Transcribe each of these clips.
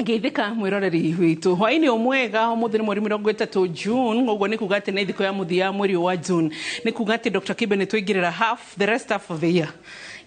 Ngeithĩka mwĩroreri witũ, hwainĩ ũmwega. Ũmũthĩ nĩ mweri 30 June, ũguo nĩ kuga atĩ nĩ thikũ ya mũthia ya mweri ũyũ wa June. Nĩ kuga atĩ, Dr. Kibe, nĩ twaingĩrĩra half, the rest half of the year.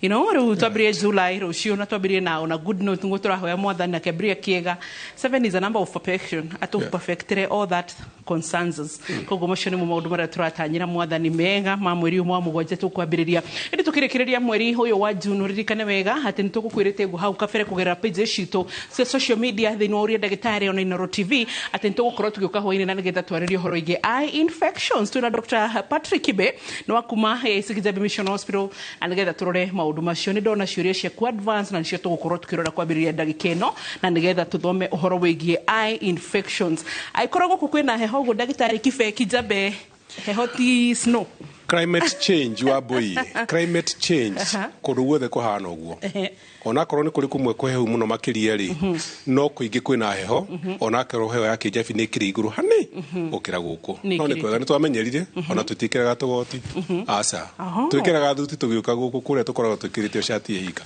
Rĩu twambĩrĩrie July rũciũ na twambĩrĩrie na ona good note nĩguo tũrahoya Mwathani na kĩambĩrĩria kĩega. Seven is a number of perfection, atũ perfectire all that concerns us. Koguo macio nĩmo maũndũ marĩa tũratanyĩra Mwathani mega ma mweri ũyũ wa mũgwanja tũkwambĩrĩria. Ĩndĩ tũkĩrĩkĩrĩria mweri ũyũ wa June, ũririkane wega atĩ nĩ tũgũkwĩrĩte ũguo hau kabere kũgerera page citũ cia social media thĩinĩ wa Ũria Ndagĩtarĩ ona Inooro TV atĩ nĩ tũgũkorwo tũgĩũka hwainĩ na nĩgetha twarĩrie ũhoro wĩgiĩ eye infections. Twĩna Dr. Patrick Kibe nĩ wa kuma AIC Kijabe Mission Hospital na nĩgetha tũrore maũndũ macio. Nĩ ndona ciũria ciaku advance na nĩcio tũgũkorwo tũkĩrora kwambĩrĩria ndagĩka ĩno na nĩgetha tũthome ũhoro wĩgiĩ eye infections. Angĩkorwo gũkũ kwĩna heho ũguo, ndagĩtarĩ Kibe, Kijabe heho ti snow? Climate change, wa mbui, climate change. Kũndũ guothe kũhana ũguo. Onakorwo nĩ kũrĩ kũmwe kũhehu mũno makĩria rĩ, no kũingĩ kwĩna heho, onakorwo heho ya kĩnjabi nĩ ĩkĩrĩ igũrũ hani gũkĩra gũkũ. Nĩ no nĩ ĩkĩrĩte. Kwega nĩ twamenyerire, ona tũtiĩkĩraga tũgoti, aca. Twĩkĩraga thuti tũgĩũka gũkũ, kũrĩa tũkoragwo twĩkĩrĩte o cati ĩhika.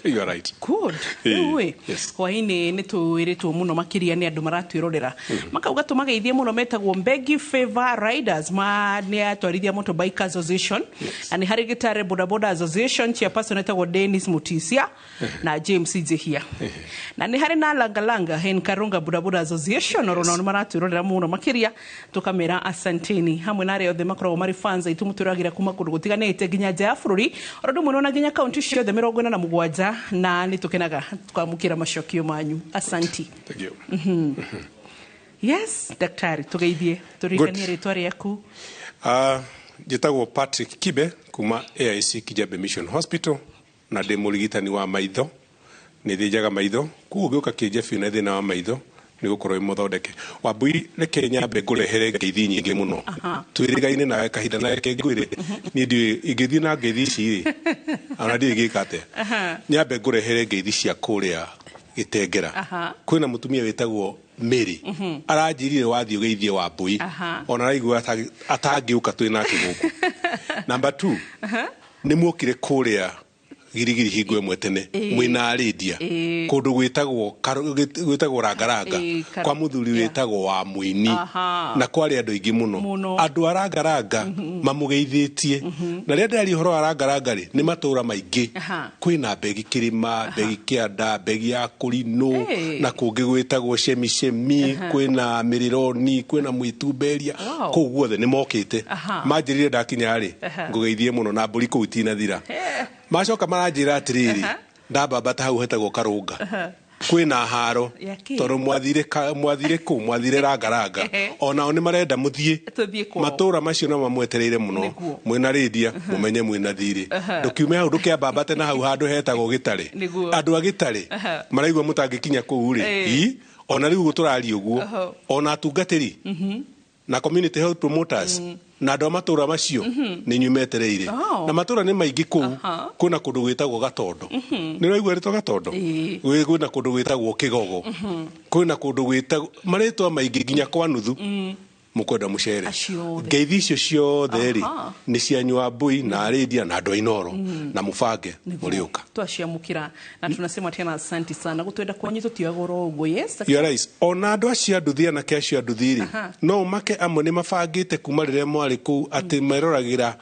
You are right. Good. Rĩu ĩ, hwainĩ nĩ twĩrĩtwo mũno makĩria nĩ andũ maratwĩrorera makauga tũmageithie mũno, metagwo Mbegi Favor Riders, ma nĩ atwarithia Motorbike Association, na nĩ harĩ Gĩtare Bodaboda Association, chairperson etagwo Dennis Mutisia na James Njihia, na nĩ harĩ na Langalanga Hen Karunga Bodaboda Association, oro nao nĩ maratwĩrorera mũno makĩria, tũkamera asanteni hamwe na arĩa othe makoragwo marĩ fans aitũ mũtwĩragĩra kuma kũndũ gũtiganĩte nginya nja ya bũrũri, oro ũndũ ũmwe na nginya kaunti ciothe 47, na nĩ tũkenaga twamũkĩra macokio manyu. Asanti. Thank you. Yes, daktari, tũgeithie, tũririkanie rĩtwa rĩaku. Njĩtagwo Patrick Kibe kuma AIC Kijabe Mission Hospital na ndĩ mũrigitani wa maitho, nĩ thĩnjaga maitho. Koguo ũngĩũka Kĩnjabi na thĩna wa maitho, nĩ gũkorwo wĩ mũthondeke. Wambui, reke nyambe ngũrehere ngeithi nyingĩ mũno. Twĩrĩgaine nawe kahinda, na reke ngwĩre, niĩ ndiũĩ ingĩthiĩ na ngeithi ici rĩ, ona ndiũĩ ingĩka atĩa. Nyambe ngũrehere ngeithi cia kũrĩa Gĩtengera. Kwĩna mũtumia wĩtagwo Mary, aranjĩrire wathiĩ ũgeithie Wambui. Ona araigua atangĩũka twĩ nake gũkũ. Number two, nĩ muokire kũrĩa Girigiri hingo ĩmwe tene mwĩna Arĩndia kũndũ gwĩtagwo gwĩtagwo Rangaranga kwa mũthuri wĩtagwo wa Mũini, na kwarĩ andũ aingĩ mũno. Mũno. Andũ a Rangaranga mamũgeithĩtie, na rĩrĩa ndĩraria ũhoro wa Rangaranga rĩ, nĩ matũra maingĩ. Kwĩna Mbegi Kĩrĩma, Mbegi Kĩanda, Mbegi ya Kũrinũ, na kũngĩ gwĩtagwo Cemicemi, kwĩna Mĩrĩroni, kwĩna Mwĩtumberia. Kũu guothe nĩ mokĩte. Manjĩrire ndakinya rĩ, ngũgeithie mũno na mbũri kũu itinathira. Macoka maranjĩra atĩrĩrĩ, ndambambata hau hetagwo Karũnga, kwĩna haro. Ya kĩ? Tondũ mwathire mwathire kũ, mwathire Rangaranga, onao nĩ marenda mũthiĩ. Tũthiĩ kwao. Matũra macio no mamwetereire mũno. Mwĩna rĩndia mũmenye mwĩna thirĩ, ndũkiume hau, ndũkĩambambate na hau handũ hetagwo Gĩtarĩ. Andũ a Gĩtarĩ maraigua mũtangĩkinya kũu rĩ. Ii, ona rĩu ũguo tũraria ũguo, ona atungatĩri na community health promoters na andũ a matũra macio nĩ inyuĩ metereire. Na matũra nĩ maingĩ kũu. Kwĩna kũndũ gwĩtagwo Gatondo, nĩ ũraigua rĩtwa Gatondo? Ĩĩ. Kwĩna kũndũ gwĩtagwo Kĩgogo, kwĩna kũndũ gwĩtagwo marĩtwa maingĩ nginya kwa nuthu mũkwenda mũcere. Acio othe. Ngeithi icio ciothe rĩ, nĩ cianyu Wambui na Arĩndia na andũ a Inoro, na mũbange mũrĩũka. Twaciamũkĩra na tunasema tena asanti sana, gũtwenda kwanyu tũtioyaga oro ũguo. Yes. You are right. Ona andũ acio a nduthi, anake acio a nduthi rĩ, no ũmake amwe nĩ mabangĩte kuma rĩrĩa mwarĩ kũu atĩ meroragĩra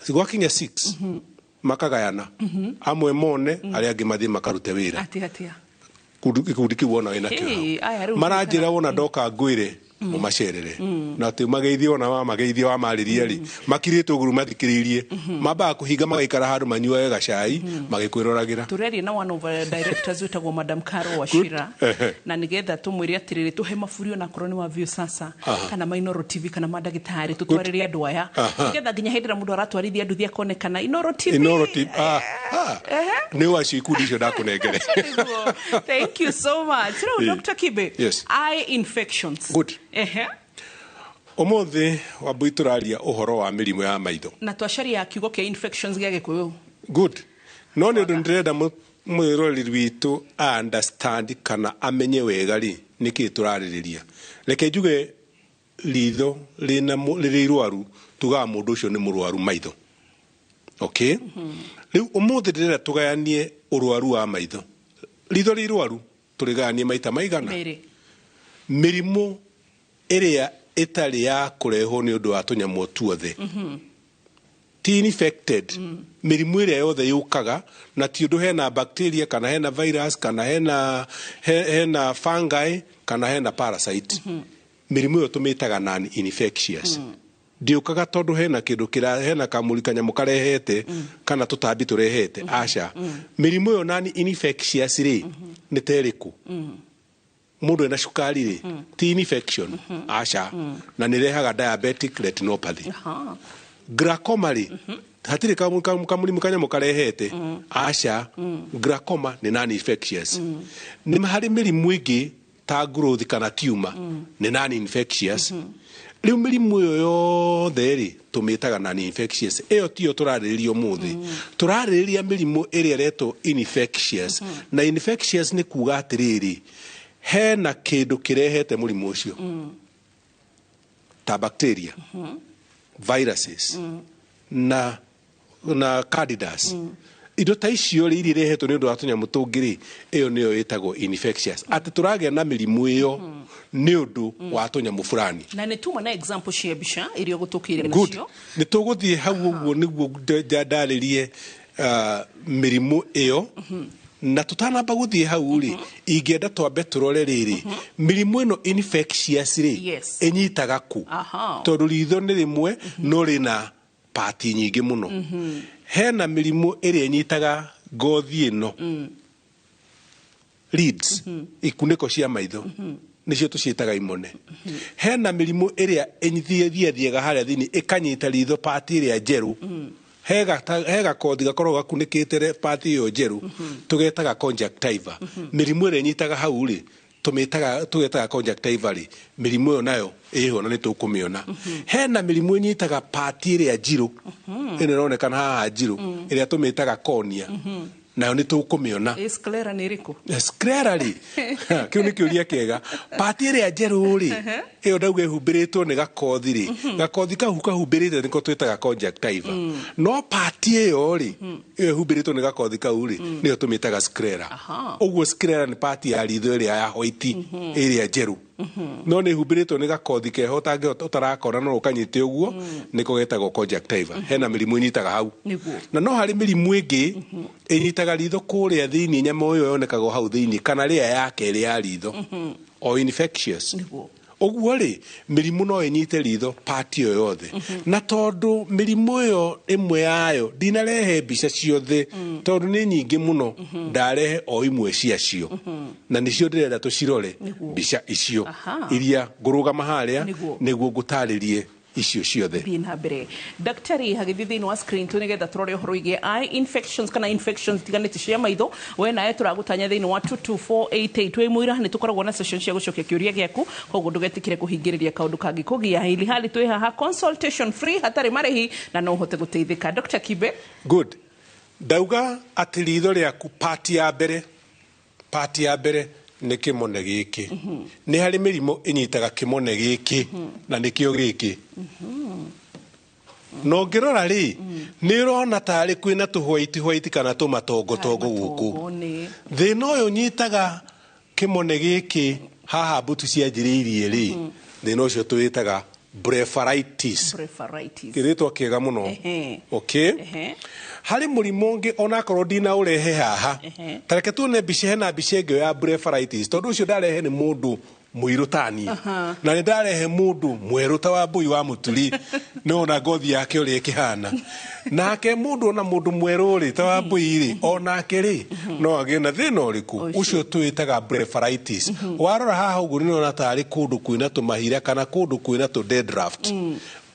gwakinya 6 makagayana, amwe mone, arĩa angĩ mathiĩ makarute wĩra. Atĩa atĩa? Gĩkundi kĩu wona wĩnakĩo Hey, hau. Aya rĩu Maranjĩra wona ndoka ngwĩre mũmacerere na atĩ mageithie, wona wamageithia wamarĩria rĩ, makirĩte ũguo mathikĩrĩirie, mambaga kũhinga magaikara handũ manyuage gacai magĩkwĩroragĩra. Tũreria na one of our directors wĩtagwo Madam Caro Wachira, na nigetha tũmwĩre atĩrĩrĩ, tũhe maburi onakorwo nĩ wa View Sasa kana ma Inoro TV kana ma ndagĩtarĩ, tũtwarĩre andũ aya nigetha nginya hĩndĩ ĩrĩa mũndũ aratwarithia nduthi akonekana Inoro TV. Inoro TV, ah. Nĩ wacio ikundi icio ndakũnengere. Nĩguo. Thank you so much. Rĩu, Dr. Kibe, eye infections. Good. Ũmũthĩ, Wambui, tũraria ũhoro wa mĩrimũ ya maitho. Na twacaria kiugo kĩa infections gĩa Gĩkũyũ. Good, no nĩ ũndũ ndĩrenda mwĩroreri witũ a understand kana amenye wega rĩ nĩkĩ tũrarĩrĩria. Reke njuge ritho rĩna rĩrĩ irwaru, tugaga mũndũ ũcio nĩ mũrwaru maitho. Okay, rĩu ũmũthĩ ndĩrenda tũgayanie ũrwaru wa maitho. Ritho rĩ irwaru, Tũrĩgayanie maita maigana? Merĩ. Mĩrimũ ĩrĩa ĩtarĩ ya kũrehwo nĩ ũndũ wa tũnyamũ tuothe, ti infected, mĩrimũ ĩrĩa yothe yũkaga na ti ũndũ hena bacteria kana hena virus kana hena fungi kana hena parasite, mĩrimũ ĩyo tũmĩtaga non infectious. Ndiũkaga tondũ hena kĩndũ kĩra hena kamũri kanyamũ karehete kana tũtambi tũrehete, aca. Mĩrimũ ĩyo non infectious rĩ, nĩ ta ĩrĩkũ? Mũndũ ena cukari rĩ, ti infection, aca, na nĩ ĩrehaga diabetic retinopathy. Glaucoma rĩ, hatirĩ kamũrimũ kanyamũ karehete, aca. Glaucoma nĩ non infectious. Nĩ harĩ mĩrimũ ĩngĩ ta growth kana tumor, nĩ non infectious. Rĩu mĩrimũ ĩyo yothe rĩ, tũmĩtaga non infectious. Ĩyo tiyo tũrarĩrĩria ũmũthĩ. Tũrarĩrĩria mĩrimũ ĩrĩa ĩretwo infectious. Na infectious nĩ kuga atĩrĩrĩ, hena kĩndũ kĩrehete mũrimũ ũcio ta bacteria, viruses na candidas. Indo ta icio rĩ, iria irehetwo nĩ ũndũ wa tũnyamũ tũngĩ rĩ, ĩyo nĩyo ĩtagwo infectious, atĩ tũragĩa na mĩrimũ ĩyo nĩ ũndũ wa tũnyamũ fulani. Na nĩ tuma na example cia mbica iria ũgũtũkĩire Good. nacio. Nĩ tũgũthiĩ hau ũguo nĩguo ndarĩrie mĩrimũ ĩyo. Na tũtanamba gũthiĩ hau rĩ, ingĩenda twambe tũrore rĩrĩ, mĩrimũ ĩno infectious rĩ, ĩnyitaga kũ? Tondũ ritho nĩ rĩmwe no rĩna pati nyingĩ mũno. Hena mĩrimũ ĩrĩa ĩnyitaga ngothi ĩno, lids, ikunĩko cia maitho, nĩcio tũciĩtaga imone. Hena mĩrimũ ĩrĩa ĩthiathiaga harĩa thĩinĩ ĩkanyita ritho pati ĩrĩa njerũ. He gakothi gakoragwo gakunĩkĩte pati ĩyo njerũ, tũgetaga conjunctiva. Mĩrimũ ĩrĩa ĩnyitaga hau rĩ, tũmĩtaga tũgetaga conjunctiva rĩ, mĩrimũ ĩyo nayo ĩho na nĩ tũkũmĩona. Hena mĩrimũ ĩnyitaga pati ĩrĩa njirũ, ĩno ĩronekana haha njirũ, ĩrĩa tũmĩtaga cornea, nayo nĩ tũkũmĩona. Ĩ sclera nĩ ĩrĩkũ? Sclera rĩ, kĩu nĩ kĩũria kĩega. Pati ĩrĩa njerũ rĩ, ĩyo ndauga ĩhumbĩrĩtwo nĩ gakothi rĩ, gakothi kau kahumbĩrĩte nĩko twĩtaga conjunctiva. No pati ĩyo rĩ, ĩyo ĩhumbĩrĩtwo nĩ gakothi kau rĩ, nĩyo tũmĩtaga sclera. Ũguo sclera nĩ pati ya ritho ĩrĩa ya white, ĩrĩa njerũ, no nĩ ĩhumbĩrĩtwo nĩ gakothi keho ũtangĩhota ũtarakona no ũkanyite ũguo, nĩko getagwo conjunctiva. Hena mĩrimũ ĩnyitaga hau. Na no harĩ mĩrimũ ĩngĩ ĩnyitaga ritho kũrĩa thĩinĩ, nyama ĩyo yonekaga hau thĩinĩ kana rĩa ya kerĩ ya ritho, o infectious. Ũguo rĩ, mĩrimũ no ĩnyite ritho pati ĩyo yothe. Na tondũ mĩrimũ ĩyo ĩmwe yayo ndinarehe mbica ciothe tondũ nĩ nyingĩ mũno, ndarehe o imwe ciacio na nĩcio ndĩrenda tũcirore mbica icio iria ngũrũgama harĩa nĩguo ngũtarĩrie icio ciothe. Thiĩ na mbere, daktari, hagĩthiĩ thĩinĩ wa screen tu nĩgetha tũrore ũhoro wĩgiĩ eye infections kana infections tiganĩte cia maitho. We nawe tũragũtanya thĩinĩ wa 22488. Wĩ mũira nĩ tũkoragwo na session cia gũcokia kĩũria gĩaku, koguo ndũgetĩkĩre kũhingĩrĩria kaũndũ kangĩkũgia. Ili hali twĩ haha consultation free, hatarĩ marĩhi, na no ũhote gũteithĩka. Dr. Kibe. Good. Ndauga atĩ ritho rĩaku pati ya mbere, pati ya mbere nĩ kĩmone gĩkĩ. Nĩ harĩ mĩrimũ ĩnyitaga kĩmone gĩkĩ na nĩkĩo gĩkĩ. Na ũngĩrora rĩ, nĩ ũrona tarĩ kwĩna tũhwaiti hwaiti kana tũmatongotongo gũkũ. Matongo nĩ. Thĩna ũyũ ũnyitaga kĩmone gĩkĩ haha mbutu cianjĩrĩirie rĩ, thĩna ũcio tũwĩtaga blepharitis. Blepharitis. Kĩrĩtwa kĩega mũno. Okay. Harĩ mũrimũ ũngĩ onakorwo ndinaũrehe haha. Ta reke tuone mbica, hena mbica ĩngĩ ya blepharitis, tondũ ũcio ndarehe nĩ mũndũ mũirũ tani, na nĩ ndarehe mũndũ mwerũ ta wa mbui wa mũturi, nĩ ona ngothi yake ũrĩa ĩkĩhana. Nake mũndũ ona mũndũ mwerũ rĩ ta wa mbui rĩ, onake rĩ no agĩe na thĩna ũrĩkũ? Ũcio. Ũcio twĩtaga blepharitis. Warora haha ũguo nĩ ũrona tarĩ kũndũ kwĩna tũmahira kana kũndũ kwĩna tũ dandruff.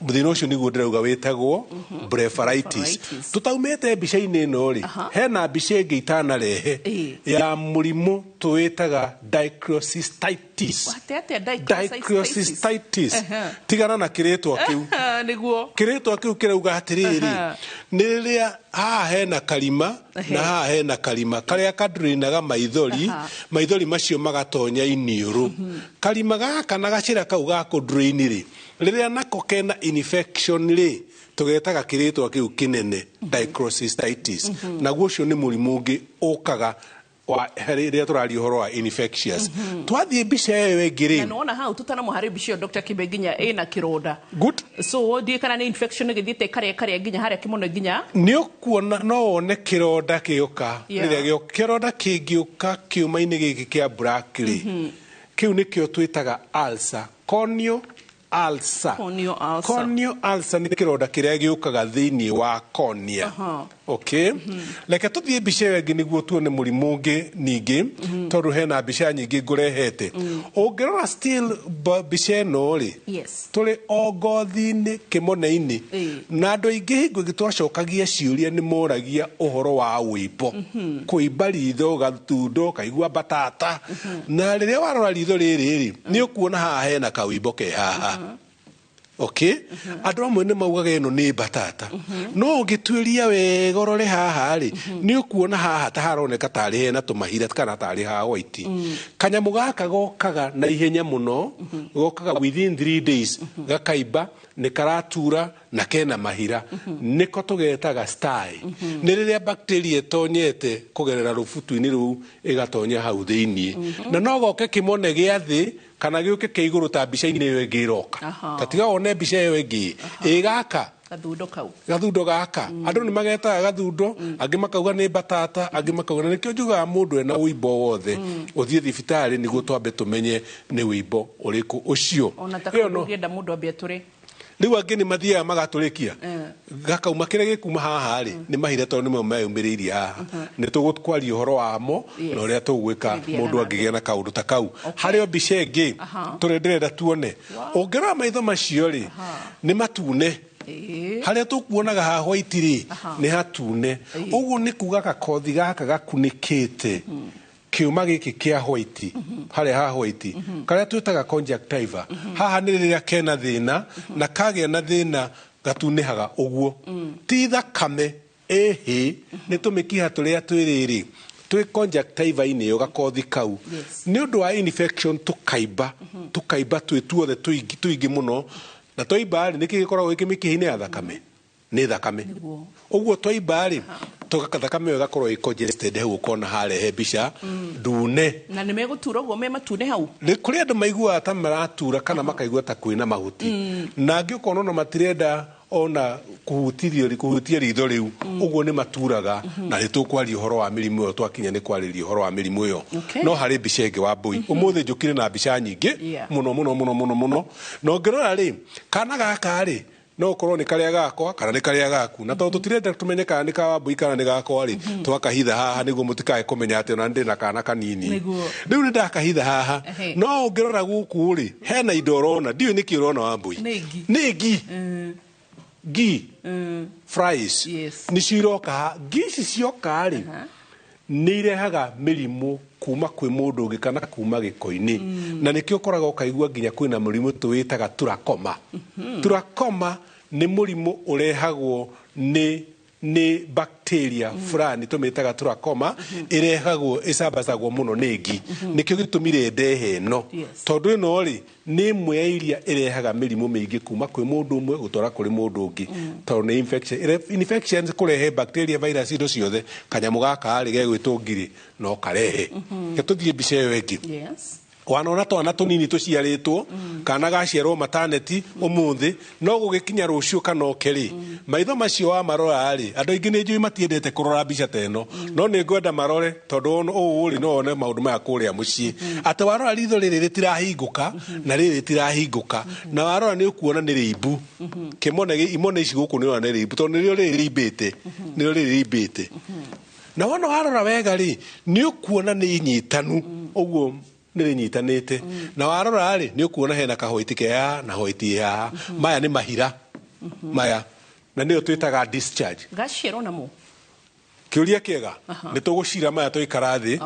Thĩna ũcio nĩguo ndĩrauga wĩtagwo blepharitis. Blepharitis. Tũtaumĩte mbica-inĩ ĩno rĩ, hena mbica ĩngĩ itanarehe ya mũrimũ tũwĩtaga dacryocystitis. Atĩ atĩa dacryocystitis? Dacryocystitis. Tigana na kĩrĩtwa kĩu. Kĩrĩtwa kĩu kĩrauga atĩrĩrĩ, nĩ rĩrĩa haha hena karima na haha hena karima karĩa kadurinaga maithori, maithori macio magatonya iniũrũ. Karima gaka na gacĩra kau ga kũdrain rĩ, rĩrĩa nako kena infection rĩ, tũgetaga kĩrĩtwa kĩu kĩnene dacryocystitis. Naguo ũcio nĩ mũrimũ ũngĩ ũkaga Wa rĩrĩa tũraria ũhoro wa infectious, twathiĩ mbica ĩyo ĩngĩ Na rĩ. nona hau tutanamũharĩ mbica ĩyo, Dr. Kibe, nginya ĩna kĩronda. Good. So ndiĩ kana nĩ infection ĩgĩthiĩte ĩkarĩa ĩkarĩa nginya harĩa kĩmone nginya. Nĩ ũkuona, no wone kĩronda gĩũka. Rĩrĩa kĩronda kĩngĩũka kĩũma-inĩ gĩkĩ kĩa black rĩ, kĩu nĩkĩo twĩtaga ulcer, corneal ulcer. Corneal ulcer. Corneal ulcer nĩ kĩronda kĩrĩa gĩũkaga thĩinĩ wa cornea. Okay, reke tũthiĩ mbica ĩyo ĩngĩ nĩguo tuone mũrimũ ũngĩ ningĩ, tondũ hena mbica nyingĩ ngũrehete. Ũngĩrora still mbica ĩno rĩ, tũrĩ o ngothi-inĩ kĩmone-inĩ. Na andũ aingĩ hingo ĩngĩ twacokagia ciũria nĩ moragia ũhoro wa wĩimbo, kũimba ritho, gathundo, kaigua mbatata. Na rĩrĩa warora ritho rĩrĩ rĩ, nĩ ũkuona haha hena kawĩimbo ke haha. Okay, andũ amwe nĩ maugaga ĩno nĩ mbatata, no ũngĩtuĩria wega ũrore haha rĩ, nĩ ũkuona haha ta haroneka tarĩ hena tũmahira kana tarĩ ha white. Kanyamũ gaka gokaga na ihenya mũno, gokaga within 3 days, gakaimba, nĩ karatura na kena mahira. Nĩko tũgetaga sty. Nĩ rĩrĩa bacteria ĩtonyete kũgerera rũbutu-inĩ rũu ĩgatonya hau thĩiniĩ, na no goke kĩmone gĩa thĩ kana gĩũke kĩa igũrũ ta mbica-inĩ ĩyo ĩngĩ ĩroka. Ta tiga wone mbica ĩyo ĩngĩ ĩ gaka Gathundo kau. Gathundo gaka andũ nĩ magetaga gathundo, angĩ makauga nĩ mbatata, angĩ makauga. Na nĩkĩo njugaga mũndũ ena ũimbo wothe ũthiĩ thibitarĩ nĩguo twambe tũmenye nĩ ũimbo ũrĩkũ ũcio. Ona ta Ĩyo kũndũ ũngĩenda mũndũ ambe atũre. Rĩu angĩ nĩ mathiaga magatũrĩkia gakauma. Kĩrĩa gĩkuma haha rĩ, nĩ mahira, tondũ nĩmo meyumĩrĩirie haha. Nĩ tũgũkwaria ũhoro wamo na ũrĩa tũgwĩka Tũgĩthiaga mũndũ na angĩgĩa na kaũndũ ta kau. Harĩ o mbica ĩngĩ tũrĩa ndĩrenda tuone. Ũngĩrora maitho macio rĩ, nĩ matune. Harĩa tũkuonaga ha white rĩ, nĩ hatune. Ũguo nĩ kuga gakothi gaka gakunĩkĩte kĩũma gĩkĩ kĩa white, harĩa ha white karĩa twĩtaga conjunctiva haha, nĩ rĩrĩa kena thĩna, na kagĩa na thĩna gatunĩhaga ũguo. Ti thakame ĩhĩ, nĩ tũmĩkiha tũrĩa twĩ rĩrĩ twĩ conjunctiva-inĩ ĩyo, gakothi kau, nĩ ũndũ wa infection tũkaimba, tũkaimba twĩ tuothe tũingĩ tũingĩ mũno. Na twaimba rĩ, nĩkĩ gĩkoragwo gĩkĩ mĩkiha-inĩ ya thakame? Nĩ thakame. Ũguo twaimba rĩ, thakame ĩyo ĩgakorwo ĩ congested hau, ũkona harehe mbica ndune. Na nĩ megũtura ũguo me matune hau. Nĩ kũrĩ andũ maiguaga ta maratura kana makaigua ta kwĩna mahuti, na angĩ ũkona ona matirenda ona kũhutirio kũhutia ritho rĩu, ũguo nĩ maturaga. Na nĩ tũkwaria ũhoro wa mĩrimũ ĩyo twakinya nĩ kwarĩria ũhoro wa mĩrimũ ĩyo. No harĩ mbica ĩngĩ wa mbũi. Ũmũthĩ njũkire na mbica nyingĩ mũno mũno mũno mũno mũno. Na ũngĩrora rĩ, kana gaka rĩ, no ũkorwo nĩ karĩa gakwa kana nĩ karĩa gaku. Na tondũ tũtirenda tũmenye kana nĩ ka Wambui kana nĩ gakwa rĩ, twakahitha haha nĩguo mũtikae kũmenya atĩ ona ndĩ na kana kanini. Rĩu nĩ ndakahitha haha. No ũngĩrora gũkũ rĩ, hena indo ũrona, ndiũĩ nĩkĩ ũrona, Wambui. Nĩ ngi. Nĩ ngi. Ngi, flies. Nĩcio iroka haha. Ngi ici cioka rĩ, nĩ irehaga mĩrimũ kuma kwĩ mũndũ ũngĩ kana kuma gĩko-inĩ. Na nĩkĩo ũkoraga ũkaigua nginya kwĩna mũrimũ tũwĩtaga turakoma. Turakoma nĩ mũrimũ ũrehagwo nĩ bacteria fulani tũmĩtaga turakoma, ĩrehagwo, ĩcambacagwo mũno nĩ ngi. Nĩkĩo gĩtũmire ndehe ĩno, tondũ ĩno rĩ, nĩ ĩmwe ya iria ĩrehaga mĩrimũ mĩingĩ kuma kwĩ mũndũ ũmwe gũtwara kũrĩ mũndũ ũngĩ, tondũ nĩ infection. Infections kũrehe bacteria, virus, indo ciothe. Kanyamũ gaka rĩ, gegwĩtwo ngirĩ, no karehe. Reke tũthiĩ mbica ĩyo ĩngĩ. Wanona twana tũnini tũciarĩtwo, kana gaciarwo mataneti ũmũthĩ, no gũgĩkinya rũciũ kana oke rĩ, maitho macio wamarora rĩ, andũ aingĩ nĩ njũĩ matiendete kũrora mbica ta ĩno, no nĩ ngwenda marore, tondũ ũũ rĩ, no one maũndũ maya kũrĩa mũciĩ, atĩ warora ritho rĩrĩ rĩtirahingũka na rĩrĩ rĩtirahingũka. Na warora nĩ ũkuona nĩ rĩimbu kĩmone imone ici gũkũ, nĩ ũrona nĩ rĩimbu, tondũ nĩrĩo rĩrĩ rĩimbĩte, nĩrĩo rĩrĩ rĩimbĩte. Na wona warora wega rĩ, nĩ ũkuona nĩ inyitanu ũguo, nĩ rĩnyitanĩte. Na warora rĩ, nĩ ũkuona hena kahoiti ke haha na hoiti haha. Maya nĩ mahira maya, na nĩyo twĩtaga discharge. Gaciarwo namo. Kĩũria kĩega. Nĩ tũgũcira maya twaikara thĩ.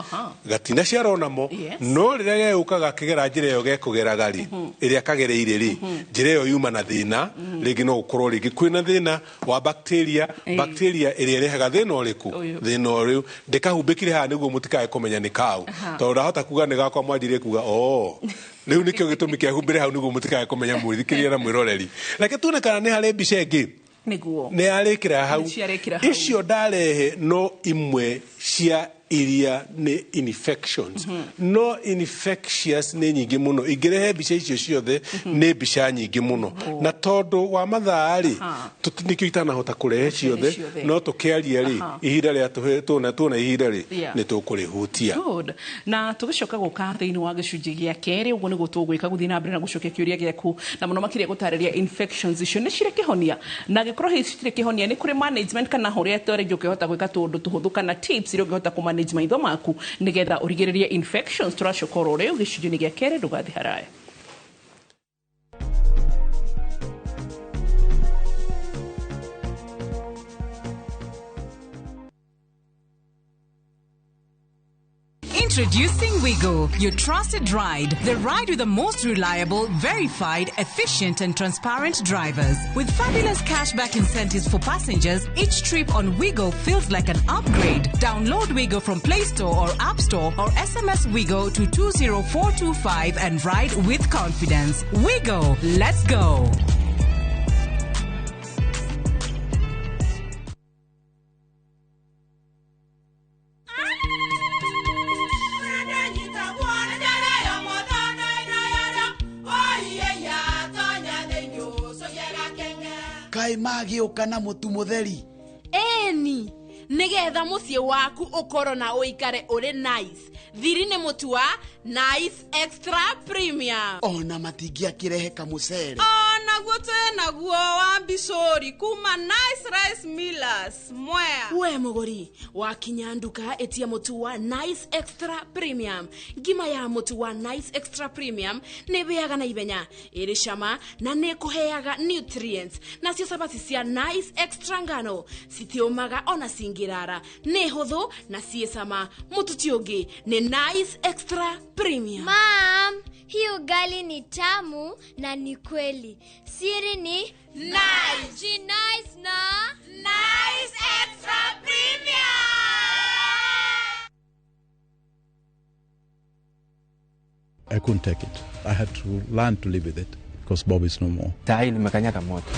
Gatinaciarwo namo. No rĩrĩa gegũka gakĩgera njĩra ĩyo gekũgeraga rĩ, ĩrĩa kagereire rĩ, njĩra ĩyo yuma na thĩna. Rĩngĩ no gũkorwo rĩngĩ kwĩna thĩna wa bacteria. Bacteria ĩrĩa ĩrehaga thĩna ũrĩkũ? Ũyũ. Thĩna ũyũ ndĩkahumbĩkire haha nĩguo mũtikae kũmenya nĩ kau, tondũ ndahota kuga nĩ gakwa, mwanjirie kuga oh. Rĩu nĩkĩo gĩtũmi kĩa humbĩre hau nĩguo mũtikae kũmenya, mwĩthikĩria na mwĩroreri. Reke tuone kana nĩ harĩ mbica ĩngĩ. Nĩguo. Nĩ yarĩkĩra hau. Nĩ ciarĩkĩra hau. Icio ndarehe no imwe cia iria nĩ infections. No infectious nĩ nyingĩ mũno, ingĩrehe mbica icio ciothe nĩ mbica nyingĩ mũno, na tondũ wa mathaa rĩ, nĩkĩo itanahota kũrehe ciothe, ciothe. No tũkĩaria rĩ, ihinda rĩa tũhe tuona ihinda rĩ, nĩ tũkũrĩhutia. Good. Na tũgĩcoka gũka thĩinĩ wa gĩcunjĩ gĩa kerĩ, ũguo nĩguo tũgwĩka gũthiĩ na mbere na gũcokia kĩũria gĩaku, na mũno makĩria gũtarĩria infections icio nĩ cirĩ kĩhonia, na angĩkorwo hihi citirĩ kĩhonia, nĩ kũrĩ management kana ũrĩa rĩngĩ ũngĩhota gwĩka tũũndũ tũhũthũ kana tips iria ũngĩhota kũ manage maitho maku nĩgetha ũrigĩrĩrie infections. Tũracoka oro rĩu gĩcunjĩ-inĩ gĩa kerĩ, ndũgathiĩ haraya. Introducing Wigo, your trusted ride. The ride with the most reliable, verified, efficient, and transparent drivers. With fabulous cashback incentives for passengers, each trip on Wigo feels like an upgrade. Download Wigo from Play Store or App Store or SMS Wigo to 20425 and ride with confidence. Wigo, let's go. Kaĩ magĩũka na mũtu mũtheri? Ĩni, nĩgetha mũciĩ waku ũkorwo na ũikare ũrĩ nice, thiri nĩ mũtu wa Nice Extra Premium. Ona matingĩakĩrehe kamũcere? Onaguo twĩ naguo wa mbicũri kuma Nice Rice Millers Mwea. We mũgũri, wakinya nduka ĩtia mũtu wa Nice Extra Premium. Ngima ya mũtu wa Nice Extra Premium nĩ ĩhĩaga na ihenya, ĩrĩ cama na nĩ ĩkũheaga nutrients. Nacio cabaci cia Nice Extra ngano citiũmaga ona cingĩrara, nĩ hũthũ na ciĩ cama. Mũtu ti ũngĩ, nĩ Nice Extra Premium. Mum, hii ugali ni tamu na ni kweli. Siri ni Nice. Nice na Nice Extra Premium. I couldn't take it. I had to learn to live with it because Bob is no more. Tai nimekanyaga moto.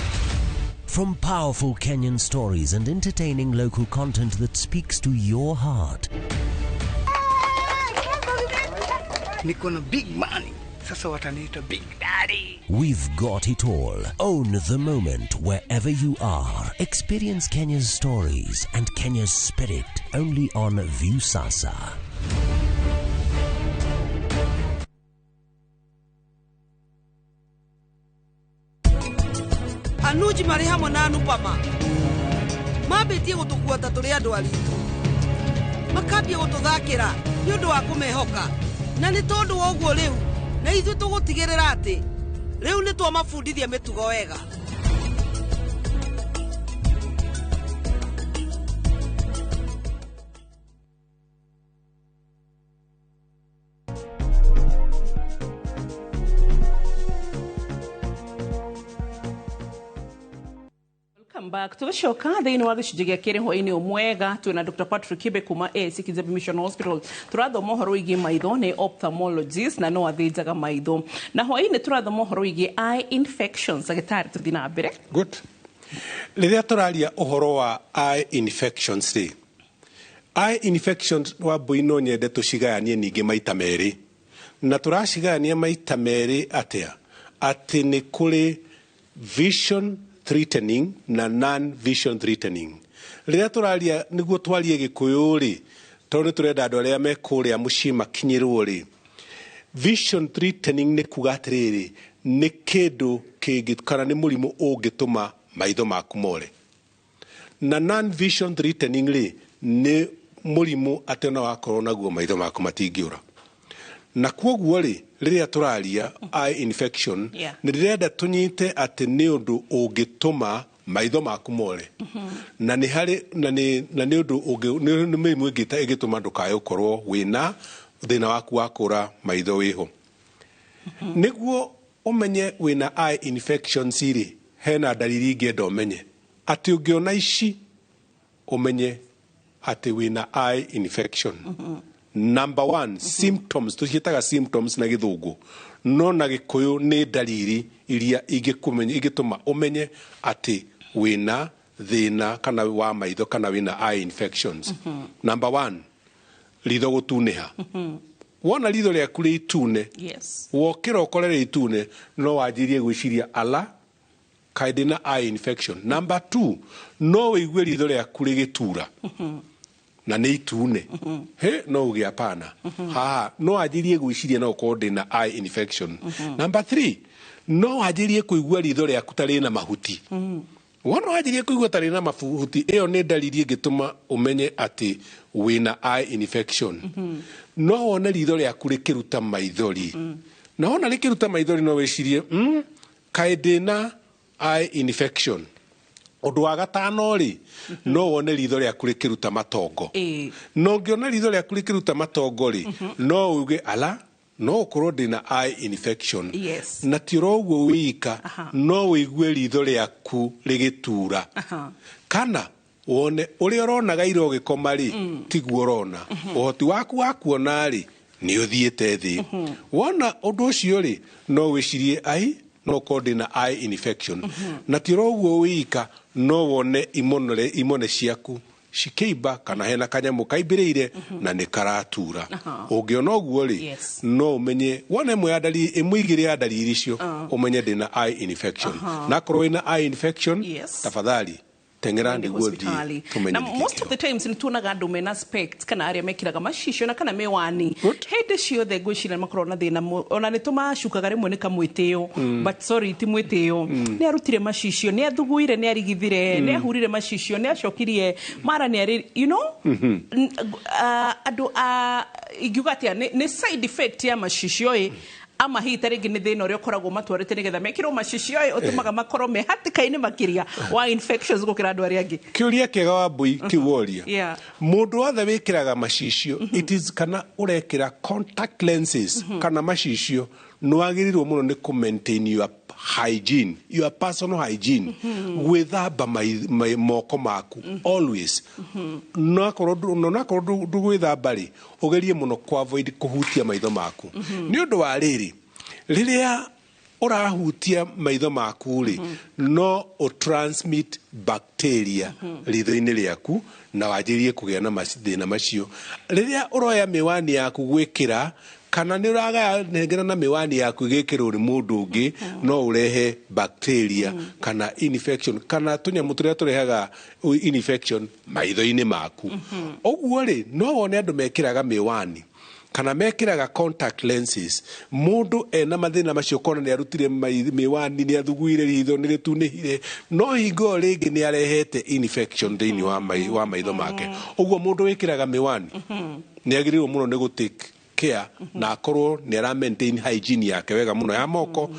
From powerful Kenyan stories and entertaining local content that speaks to your heart. Niko na big money. Sasa wataniita Big Daddy. We've got it all. Own the moment wherever you are. Experience Kenya's stories and Kenya's spirit only on Viusasa. Anuji marĩ hamwe na Anupama mambĩtie gũtũkua ta tũrĩ andũ aritũ, makambia gũtũthakĩra nĩ ũndũ wa kũmehoka, na nĩ tondũ wa ũguo rĩu na ithuĩ tũgũtigĩrĩra atĩ rĩu nĩ twamabundithia mĩtugo wega. Welcome back. Tũgĩcoka thĩinĩ wa gĩcunjĩ gĩa kerĩ hwaĩ-inĩ mwega, twĩna Dr. Patrick Kibe kuma AIC Kijabe Mission Hospital. Tũrathoma ũhoro wĩgiĩ maitho, nĩ ophthalmologist na no athĩnjaga maitho. Na hwaĩ-inĩ tũrathoma ũhoro wĩgiĩ eye infections. Ndagĩtarĩ, tũthiĩ na mbere. Good. Rĩrĩa tũraria ũhoro wa eye infections rĩ, eye infections, Wambui, no nyende tũcigayanie ningĩ maita merĩ. Na tũracigayania maita merĩ atĩa? Atĩ nĩ kũrĩ vision threatening na non vision threatening. Rĩrĩa tũraria, nĩguo twarie Gĩkũyũ rĩ, tondũ nĩ tũrenda andũ arĩa me kũrĩa mũciĩ makinyĩrwo rĩ, vision threatening nĩ kuga atĩrĩrĩ, nĩ kĩndũ kĩngĩ kana nĩ mũrimũ ũngĩtũma maitho maku more. Na non vision threatening rĩ, nĩ mũrimũ atĩ ona wakorwo naguo maitho maku matingĩũra. Na kwoguo rĩ, rĩrĩa tũraria eye infection, nĩ ndĩrenda tũnyite atĩ nĩ ũndũ ũngĩtũma maitho maku more, na nĩ harĩ na nĩ ũndũ ũngĩ, nĩ mĩrimũ ĩngĩ ta ĩngĩtũma ndũkae ũkorwo wĩna thĩna waku wa kũra maitho wĩho. Nĩguo ũmenye wĩna eye infections rĩ, hena ndariri ingĩenda ũmenye atĩ ũngĩona ici ũmenye atĩ wĩna eye infection. Number one, symptoms, tũciĩtaga symptoms na Gĩthũngũ, no na Gĩkũyũ nĩ ndariri iria ingĩtũma ũmenye atĩ wĩna thĩna kana wa maitho kana wĩna eye infections. Number one, Ritho gũtunĩha. Wona ritho rĩaku rĩ itune, wokĩra ũkore rĩ itune, no wanjirie gwĩciria, ala, kaĩ ndĩna eye infection? Number 2, no wĩigue ritho rĩaku rĩgĩtura na nĩ itune. He no uge hapana, haha no wanjirie gwĩciria no ũkorwo ndĩna eye infection. Number 3, no wanjirie kũigua ritho rĩaku ta rĩna mahuti. Wona wanjirie kũigua ta rĩna mahuti, ĩyo nĩ ndariri ĩngĩtũma ũmenye atĩ wĩna eye infection. No wone ritho rĩaku rĩkĩruta maithori, na wona rĩkĩruta maithori, no wĩcirie, kaĩ ndĩna eye infection? Ũndũ wa gatano rĩ, no wone ritho rĩaku rĩkĩruta matongo. Na ũngĩona ritho rĩaku rĩkĩruta matongo rĩ, no uge, ala, no ũkorwo ndĩna eye infection. Na ti oro ũguo wika, no wĩigue ritho rĩaku rĩgĩtura, kana wone ũrĩa ũronaga ira ũgĩkoma rĩ, tiguo ũrona. Ũhoti waku wa kuona rĩ, nĩ ũthiĩte thĩ. Wona ũndũ ũcio rĩ, no wĩcirie, ai, no ũkorwo ndĩna eye infection. Na ti oro ũguo wika, no wone imone ciaku cikĩimba, kana hena kanyamũ kaimbĩrĩire na nĩ karatura. Ũngĩona ũguo rĩ, no ũmenye, wona ĩmwe ya ndariri, ĩmwe igĩrĩ ya ndariri icio, ũmenye ndĩna eye infection. Na akorwo wĩna eye infection, tafadhali teng'era nĩguo thiĩ Hospitali. tũmenye Na nĩkĩ. Most of the times nĩ tuonaga andũ mena specs kana arĩa mekĩraga macicio na kana mĩwani hĩndĩ ciothe. Ngwĩciria nĩ makoragwo na thĩna ona nĩ tũmacukaga rĩmwe nĩ kamwĩtĩo, but sorry, ti mwĩtĩo. Nĩ arutire macicio, nĩ athuguire, nĩ arigithire, nĩ ahurire macicio, nĩ acokirie mara, nĩ arĩ andũ a ingiuga atĩa, nĩ side effect ya macicio ĩ, ama hihi ta rĩngĩ nĩ thĩna ũrĩa ũkoragwo matwarĩte nĩgetha mekĩrwo macicio ĩ, ũtũmaga makorwo me hatĩka-inĩ makĩria wa infections gũkĩra andũ arĩa angĩ? Kĩũria kĩega wa mbui kĩu woria. Mũndũ wothe wĩkĩraga macicio, it is kana ũrekĩra contact lenses kana macicio, nĩ wagĩrĩirwo mũno nĩ kũ maintain your hygiene, your personal hygiene, gwĩthamba moko maku always. No akorwo ndũgwĩthamba rĩ, ũgerie mũno kũ avoid kũhutia maitho maku, nĩ ũndũ wa rĩrĩ, rĩrĩa ũrahutia maitho maku rĩ, no ũtransmit bacteria ritho-inĩ rĩaku na wanjĩrĩrie kũgĩa na mathĩna macio. Rĩrĩa ũroya mĩwani yaku gwĩkĩra, kana nĩ ũragaya nengera na mĩwani yaku ĩgĩkĩrwo nĩ mũndũ ũngĩ, no ũrehe bacteria kana infection kana tũnyamũ tũrĩa tũrehaga infection maitho-inĩ maku. Ũguo rĩ, no wone andũ mekĩraga mĩwani kana mekĩraga contact lenses, mũndũ ena mathĩna macio, kona nĩ arutire mĩwani, nĩ athuguire, ritho nĩ rĩtunĩhire, no hingo ĩyo rĩngĩ nĩ arehete infection thĩinĩ wa maitho make. Ũguo mũndũ wĩkĩraga mĩwani nĩ agĩrĩirwo mũno nĩ gũ take care na akorwo nĩ ara maintain hygiene yake wega mũno ya moko,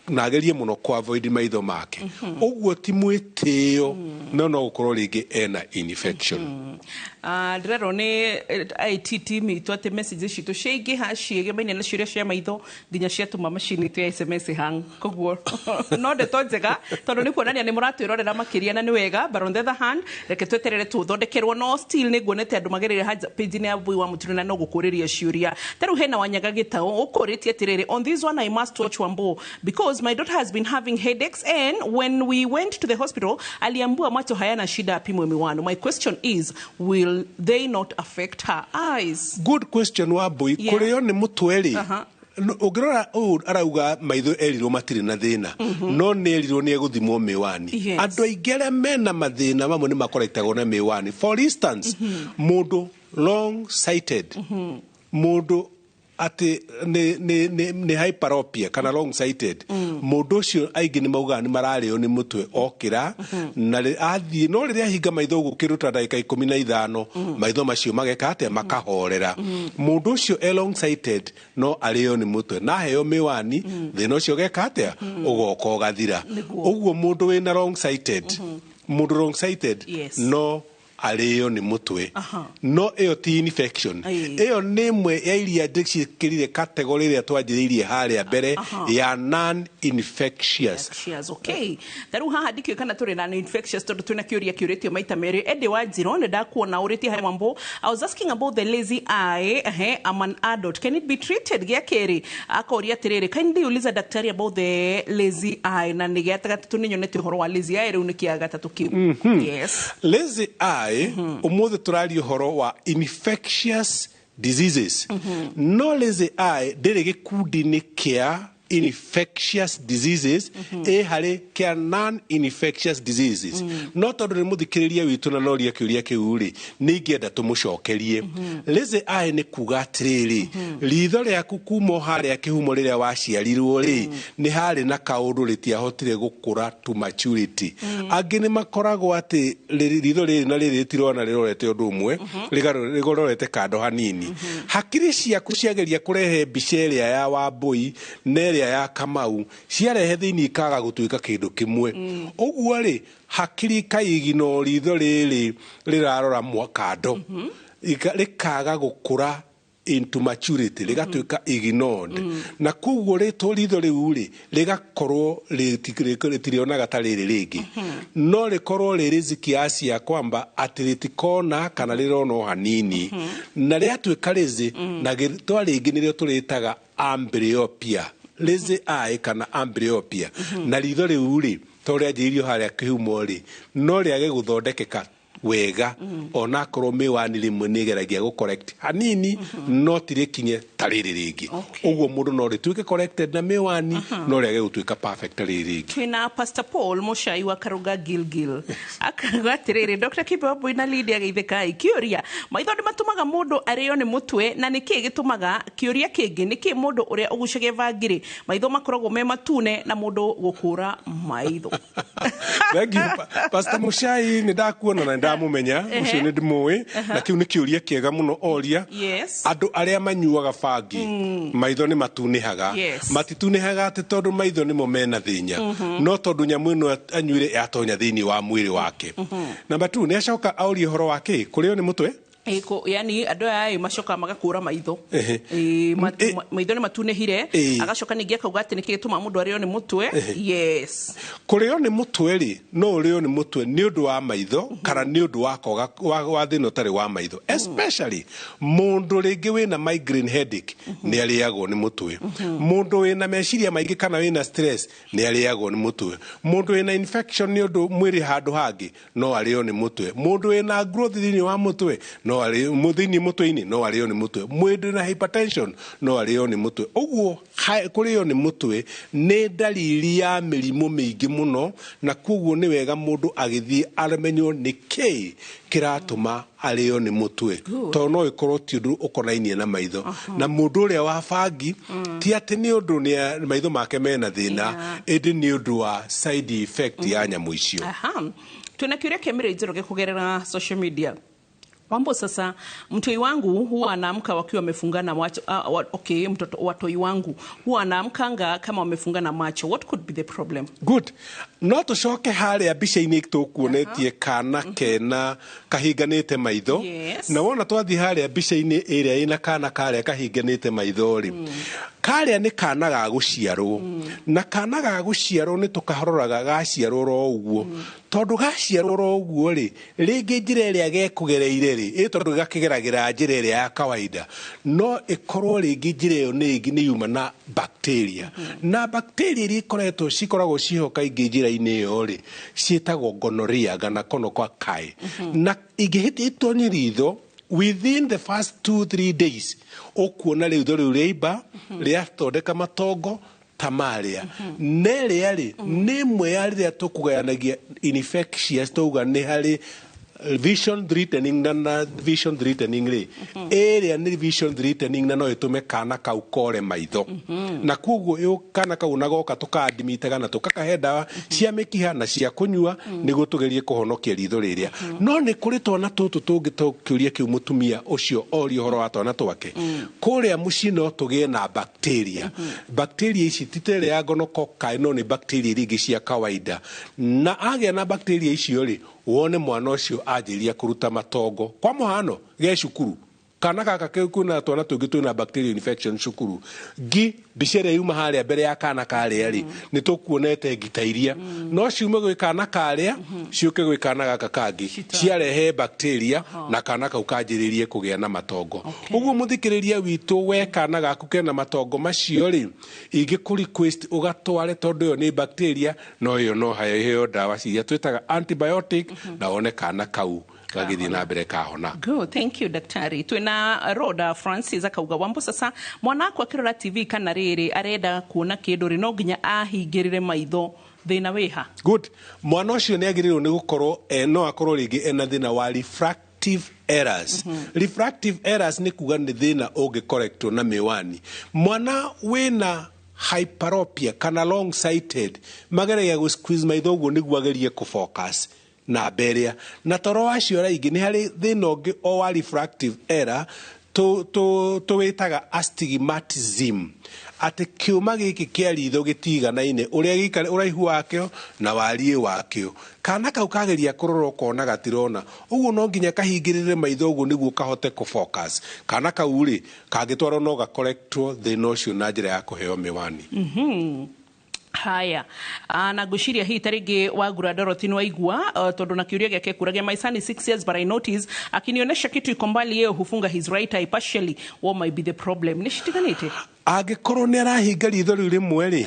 na agerie mũno kũ avoid maitho make. Ũguo ti mwĩtĩo, no gũkorwo rĩngĩ ena infection. Ndĩrerwo nĩ IT team itũ atĩ messages citũ ciaingĩha ciĩgemaine na ciũria cia maitho nginya ciatũma macini itũ ya SMS hang. Koguo no ndeto njega, tondũ nĩ kuonania nĩ mũratwĩrorera makĩria na nĩ wega, but on the other hand, reke tweterere tũthondekerwo. No still nĩ nguonete andũ magereire page-inĩ ya Mbui wa Mũtino na no gũkũrĩria ciũria. Ta rĩu hena Wanyaga Gĩtaũ ũkũrĩtie atĩrĩrĩ, "On this one I must watch Wambo because my daughter has been having headaches, and when we went to the hospital aliambiwa macho hayana shida, apimwe miwani. My question is, will they not affect her eyes?" Good question, wa mbui. Kũrĩo nĩ mũtwe rĩ, ũngĩrora ũũ arauga maitho erirwo matirĩ na thĩna, no nĩ erirwo nĩ egũthimwo mĩwani. Andũ aingĩ arĩa mena mathĩna mamwe nĩ makoretagwo na mĩwani. For instance, mũndũ long sighted, mũndũ atĩ nĩ hyperopia kana long sighted, mũndũ ũcio aingĩ nĩ maugaga nĩ mararĩo nĩ mũtwe okĩra na athiĩ, no rĩrĩa ahinga maitho ũguo kĩndũ ta ndagĩka 15, maitho macio mageka atĩa? Makahorera. Mũndũ ũcio e long sighted no arĩo nĩ mũtwe, na aheo mĩwani, thĩna ũcio ũgeka atĩa? Ũgoka ũgathira. Ũguo mũndũ wĩna long sighted, mũndũ long sighted no arĩo nĩ mũtwe, no ĩyo ti infection. Ĩyo nĩ ĩmwe ya iria ndĩciĩkĩrire category ĩrĩa twanjĩrĩirie harĩa mbere ya non infectious. Infectious, okay. Ta rĩu haha ndikĩũĩ kana tũrĩ na infectious, tondũ twĩna kĩũria kĩũrĩtio maita merĩ. Ĩndĩ wa Njiro, nĩ ndakuona ũrĩtie harĩ Wambo, "I was asking about the lazy eye. Ehe, I'm an adult, can it be treated?" Gĩa kerĩ akoria atĩrĩrĩ, "Kindly uliza daktari about the lazy eye." Na nĩ gĩa gatatũ, nĩ nyonete ũhoro wa lazy eye, rĩu nĩ kĩa gatatũ kĩu, yes. Lazy eye, ũmũthĩ tũraria ũhoro wa infectious diseases. No lazy eye ndĩrĩ gĩkundi-inĩ kĩa infectious diseases, ĩ harĩ kĩa non infectious diseases. No tondũ nĩ mũthikĩrĩria witũ na noria kĩũria kĩu rĩ, nĩ ingĩenda tũmũcokerie. Lazy eye nĩ kuga atĩrĩrĩ, ritho rĩaku kuma o harĩa kĩhumo rĩrĩa waciarirwo rĩ, nĩ harĩ na kaũndũ rĩtiahotire gũkũra to maturity. Angĩ nĩ makoragwo atĩ ritho rĩrĩ na rĩrĩ rĩtirona rĩrorete ũndũ ũmwe, rĩgororete kando hanini. Hakiri ciaku ciageria kũrehe mbica ĩrĩa ya Wambũi na ĩrĩa ya Kamau, ciarehe thĩinĩ ikaga gũtuĩka kĩndũ kĩmwe. Ũguo rĩ, hakiri ikaigino ritho rĩrĩ rĩrarora kando, rĩkaga gũkũra into maturity, rĩgatuĩka ignored, na koguo rĩtũ ritho rĩu rĩ rĩgakorwo rĩtirionaga ta rĩrĩ rĩngĩ, no rĩkorwo rĩ riziki ya kwamba atĩ rĩtikona kana rĩrona o hanini, na rĩatuĩka lazy. Na gĩtwa rĩngĩ nĩrĩo tũrĩtaga amblyopia, lazy eye kana amblyopia. Na ritho rĩu rĩ, to rĩanjĩrĩirio harĩa kĩhumo rĩ, no rĩage gũthondekeka wega, onakorwo mĩwani rĩmwe nĩ ĩgeragia gũ correct hanini, no ti rĩkinye ta rĩrĩ rĩngĩ. Ũguo mũndũ no rĩtuĩke corrected na mĩwani, no rĩage gũtuĩka perfect ta rĩrĩ rĩngĩ. Twina Pastor Paul Mushai wa Karuga Gilgil, akauga atiriri, Dr. Kibe Wambui na Lydia Geithĩkai, kĩũria, maitho nĩ matũmaga mũndũ arĩo nĩ mũtwe, na nĩkĩ gĩtũmaga? Kĩũria kĩngĩ, nĩkĩ mũndũ ũrĩa ũgucagia bangiri maitho makoragwo me matune na mũndũ gũkũra maitho? Thank you. Pastor Mushai, nĩ ndakuona na nĩ ndamũmenya ũcio, nĩ ndĩmũĩ, na kĩu nĩ kĩũria kĩega mũno oria. Andũ arĩa manyuaga bangi maitho nĩ matunĩhaga. Matitunĩhaga atĩ tondũ maitho nĩmo mena thĩnya, no tondũ nyamũ ĩno anyuire yatonya thĩinĩ wa mwĩrĩ wake. Namba 2, nĩ acoka aũrie ũhoro wa kĩ kũrĩo nĩ mũtwe. Ĩko, yani andũ aya ĩ macokaga magakũra maitho. Maitho nĩ matunĩhire. Agacoka ningĩ akauga atĩ nĩkĩ gĩtũmaga mũndũ arĩo nĩ mũtwe? Yes. Kũrĩo nĩ mũtwe rĩ, no ũrĩo nĩ mũtwe nĩ ũndũ wa maitho kana nĩ ũndũ wa koga wa thĩna ũtarĩ wa maitho. Especially mũndũ rĩngĩ wĩna migraine headache nĩ arĩagwo nĩ mũtwe, mũndũ wĩna meciria maingĩ kana wĩna stress nĩ arĩagwo nĩ mũtwe, mũndũ wĩna infection nĩ ũndũ mwĩrĩ handũ hangĩ no arĩo nĩ mũtwe, mũndũ wĩna growth thĩinĩ wa mũtwe no arĩo thĩinĩ mũtwe-inĩ no arĩo nĩ mũtwe, mũndũ wĩna hypertension no arĩo nĩ mũtwe. Ũguo kũrĩo nĩ mũtwe nĩ ndariri ya mĩrimũ mĩingĩ mũno, na koguo nĩ wega mũndũ agĩthiĩ amenywo nĩ kĩĩ kĩratũma arĩo nĩ mũtwe, tondũ no ĩkorwo ti ũndũ ũkonainie na maitho. Na mũndũ ũrĩa wa bangi ti atĩ nĩ ũndũ nĩ maitho make mena thĩna, ĩndĩ nĩ ũndũ wa side effect ya nyamũ icio. Aha. Tuna kĩũria kĩa Mary Njoroge kũgerera social media. Wambo, sasa mtoi wangu huwa anaamka wakiwa wamefungana macho. Okay, mtoto watoi wangu huwa anaamkanga kama wamefungana macho. What could be the problem? Good. No tũcoke harĩa mbica-inĩ tũkuonetie kana kena kahinganĩte maitho. Na wona twathiĩ harĩa mbica-inĩ ĩrĩa ĩna kana karĩa kahinganĩte maitho rĩ, karĩa nĩ kana ga gũciarwo, na kana ga gũciarwo nĩ tũkaroraga gaciarwo ro ũguo, tondũ gaciarwo ro ũguo rĩ, rĩngĩ njĩra ĩrĩa gekũgereire rĩ, ĩ tondũ gakĩgeragĩra njĩra ĩrĩa ya kawaida, no ĩkorwo rĩngĩ njĩra ĩyo nĩ ĩngĩ nĩ yuma na bacteria, na bacteria iria ikoretwo cikoragwo ciho kaingĩ njĩra-inĩ ĩyo rĩ, ciĩtagwo gonorrhea kana gonococci, na ingĩhĩtia itonye ritho within the first 2-3 days, ũkuona rĩu rĩu rĩaimba rĩathondeka matongo ta marĩa nerĩa rĩ, nĩ ĩmwe ya rĩrĩa tũkũgayanagia infectious, tauga nĩ harĩ vision threatening na vision threatening rĩ, ĩrĩa nĩ vision threatening na no ĩtũme kana kau kore maitho. Na koguo kana kau na goka tũkaadimitaga na tũkakahe ndawa cia mĩkiha na cia kũnyua nĩguo tũgerie kũhonokia ritho rĩrĩa. No nĩ kũrĩ twana tũtũ tũngĩ, to kĩũria kĩu mũtumia ũcio oria ũhoro wa twana twake kũrĩa mũciĩ, no tũgĩe na bacteria. Bacteria ici ti ta ĩrĩa ya gonococci, no nĩ bacteria iria ingĩ cia kawaida, na agĩa na bacteria icio rĩ, wone mwana ũcio anjĩria kũruta matongo. Kwa mũhano, ge cukuru kana gaka kwĩna twana tũngĩ twĩna bacterial infection cukuru, ngi mbica ĩrĩa yuma harĩa mbere ya kana karĩa rĩ, nĩ tũkuonete ngi ta iria no ciume gwĩ kana karĩa ciũke gwĩ kana gaka kangĩ, ciarehe bacteria na kana kau kanjĩrĩrie kũgĩa na matongo. Ũguo mũthikĩrĩria witũ, we kana gaku kena matongo macio rĩ, ingĩkũ request ũgatware, tondũ ĩyo nĩ bacteria, no ĩyo no heo ndawa ciria twĩtaga antibiotic na wone kana kau Gagĩthiĩ na mbere kahona. Good, thank you, daktari. Twina Roda Francis akauga, "Wambo, sasa mwana akwa akĩrora TV kana rĩrĩ arenda kuona kĩndũ rĩ, no nginya ahingĩrĩre maitho, thĩna wĩha?" Good. Mwana ũcio nĩ agĩrĩirwo nĩ gũkorwo no akorwo rĩngĩ ena thĩna wa refractive errors. Refractive errors nĩ kuga nĩ thĩna ũngĩkorektwo na mĩwani. Mwana wĩna hyperopia kana long sighted mageragia gũ squeeze maitho ũguo nĩguo agerie kũfocus namba ĩrĩa na toro wacio aingĩ. Nĩ harĩ thĩna ũngĩ o wa refractive error tũwĩtaga astigmatism, atĩ kĩũma gĩkĩ kĩa ritho gĩtiganaine ũrĩa gĩikare ũraihu wakĩo na wariĩ wakĩo. Kana kau kageria kũrora ũkona gatirona ũguo, no nginya kahingĩrĩre maitho ũguo nĩguo kahote kũfocus. Kana kau rĩ, kangĩtwarwo no gakorektwo thĩna ũcio na njĩra ya kũheo mĩwani. Haya. Na ngwĩciria hihi ta rĩngĩ wagura Dorothy nĩ waigua, tondũ na kĩũria gĩake kũragia, "My son is 6 years, but I notice akinionyesha kitu iko mbali, yeye hufunga his right eye partially. What might be the problem?" Nĩ citiganĩte. Angĩkorwo nĩ arahinga ritho rĩu rĩmwe rĩ,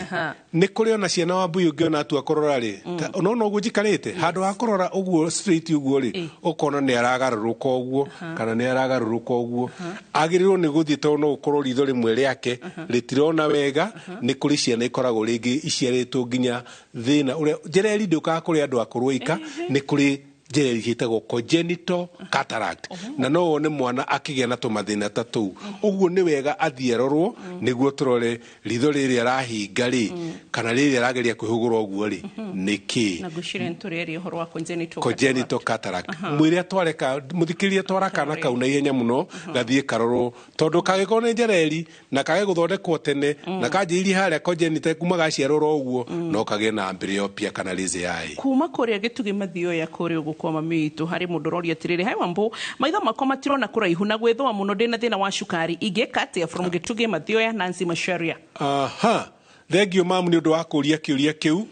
nĩ kũrĩ ona ciana wambui ũngĩona atua kũrora rĩ, nona ũguo njikarĩte handũ ha kũrora ũguo straight ũguo rĩ, ũkona nĩ aragarũrũka ũguo kana nĩ aragarũrũka ũguo. Agĩrĩirwo nĩ gũthiĩ tondũ no gũkorwo ritho rĩmwe rĩake rĩtirona wega. Nĩ kũrĩ ciana ikoragwo rĩngĩ iciarĩtwo nginya thĩna ũrĩa njereri ndũkaga kũrĩ andũ akũrũ ika. Nĩ kũrĩ njereri ciĩtagwo congenital cataract, na no wone mwana akĩgĩa na tũmathĩna ta tũu. Ũguo nĩ wega athiĩ arorwo nĩguo tũrore ritho rĩrĩ arahinga rĩ kana rĩrĩ arageria kwĩhũgũra ũguo rĩ nĩ kĩ. Na ngwĩciria nĩ tũrĩaria ũhoro wa congenital. Congenital cataract. Mwĩre atware ka mũthikĩrĩrie, twara kana kau na ihenya mũno gathiĩ karorwo, tondũ kangĩkorwo nĩ njereri na kage gũthondekwo tene na kanjĩrĩirie harĩa congenital kuma gaciarwo oro ũguo, no kagĩe na amblyopia kana lazy eye. Kuma kũrĩa Gĩtugĩ Mathioya kũrĩa ũguo kwa mami witũ, harĩ mũndũ ũroria atĩrĩrĩ, "Hai Wambo, maitho makwa matirona kũraihu na gwĩthũa mũno, ndĩna thĩna wa cukari, ingĩka atĩa?" From Gĩtugĩ Mathioya, Nancy Macharia. Aha, thengio mamu nĩ ũndũ wa kũria kĩũria kĩu,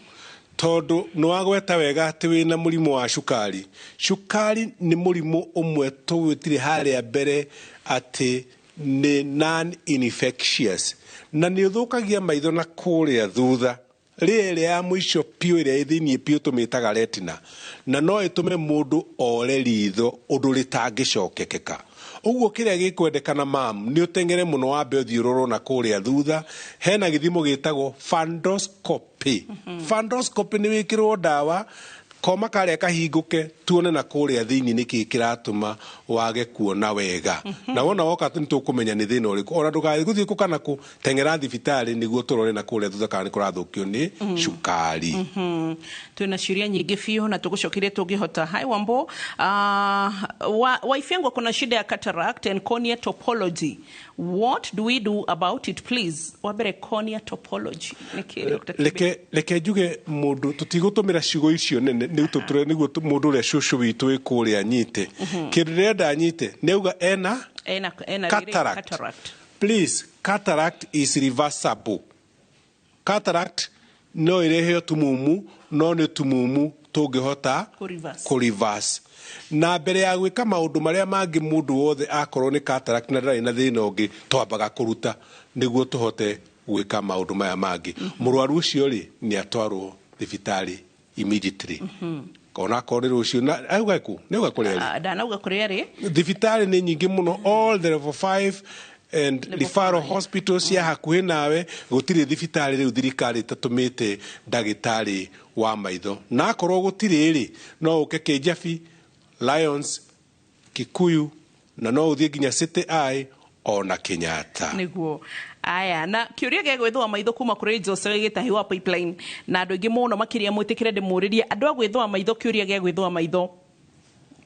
tondũ nĩ wagweta wega atĩ wĩna mũrimũ wa cukari. Cukari nĩ mũrimũ ũmwe tũwĩtire harĩa mbere atĩ nĩ non infectious na nĩ ũthũkagia maitho na kũrĩa thutha rĩrĩa ya mũico piũ ĩrĩa ĩ thĩiniĩ piũ tũmĩtaga retina, na no ĩtũme mũndũ ore ritho ũndũ rĩtangĩcokekeka. Ũguo kĩrĩa gĩkwendekana, mam, nĩ ũteng'ere mũno wambe ũthiĩ ũrorwo na kũrĩa thutha. Hena gĩthimo gĩtagwo fundoscopy. Fundoscopy nĩ wĩkĩrwo ndawa koma karĩa kahingũke tuone na kũrĩa thĩinĩ nĩkĩ kĩratũma wage kuona wega. Na wona woka nĩ tũkũmenya nĩ thĩna ũrĩkũ. Ona ndũgathiĩ gũthiĩ kũ kana kũ, teng'era thibitarĩ nĩguo tũrore na kũrĩa thutha kana nĩ kũrathũkio nĩ cukari. Twĩna ciũria nyingĩ biũ na tũgũcokerie tũngĩhota. "Hi Wambo, wife yangu akona shida ya cataract and cornea topology. What do we do about it, please?" Wa mbere, cornea topology nĩ kĩ, Dr. Kibe? Reke njuge mũndũ tũtigũtũmĩra ciugo icio nene nĩguo mũndũ ũrĩa cũcũ witũ wĩ kũrĩa anyite kĩndũ ndĩrenda anyite. Nĩ auga ena ena rĩrĩ, cataract. Cataract. Please, cataract is reversible. Cataract no ĩrehe tumumu, no nĩ tumumu tũngĩhota Kũ-reverse. Kũ-reverse. Na mbere ya gwĩka maũndũ marĩa mangĩ, mũndũ wothe akorwo nĩ cataract na ndarĩ na thĩna ũngĩ, twambaga kũruta nĩguo tũhote gwĩka maũndũ maya mangĩ. Mũrwaru ũcio rĩ, nĩ atwarwo thibitarĩ immediately, ona akorwo nĩ rũciũ. Na auga kũ? Nĩ auga kũrĩa rĩ? Ah, ndanauga kũrĩa rĩ. Thibitarĩ nĩ nyingĩ mũno, all the level 5 and Level referral 5. hospitals cia hakuhĩ nawe. Gũtirĩ thibitarĩ rĩu thirikari ĩtatũmĩte ndagĩtarĩ wa maitho. Na akorwo gũtirĩ rĩ, no ũke Kĩnjabi, Lions, Kikuyu, na no ũthiĩ nginya City Eye ona Kenyatta. Nĩguo. Aya, na kĩũria gĩa gwĩthũa maitho kuma kũrĩ Jose Gĩtahi wa Pipeline, na andũ aingĩ mũno makĩria mwĩtĩkĩre ndĩmũrĩrie andũ a gwĩthũa maitho, kĩũria gĩa gwĩthũa maitho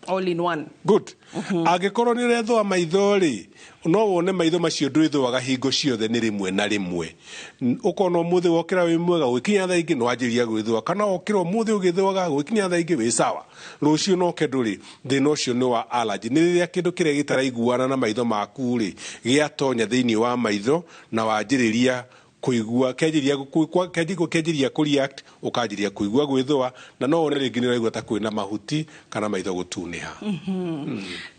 all in one. Good. Angĩkorwo nĩ ũrethũa maitho rĩ, no wone maitho macio ndwĩthũaga hingo ciothe, nĩ rĩmwe na rĩmwe. Ũkona ũmũthĩ wokĩra wĩ mwega, gwĩkinya thaa ingĩ nĩ wanjĩrĩria gwĩthũa, kana wokĩra ũmũthĩ ũgĩthũaga, gwĩkinya thaa ingĩ wĩ sawa, rũciũ noke ndũrĩ. Thĩna ũcio nĩ wa allergy, nĩ rĩrĩa kĩndũ kĩrĩa gĩtaraiguana na maitho maku rĩ gĩatonya thĩinĩ wa maitho na wanjĩrĩria. Kuigua kĩanjiria kũ react, ũkanjiria kuigua gwĩthũa, na no wone rĩngĩ nĩ ũraigua ta kwĩna mahuti kana maitho gũtunĩha.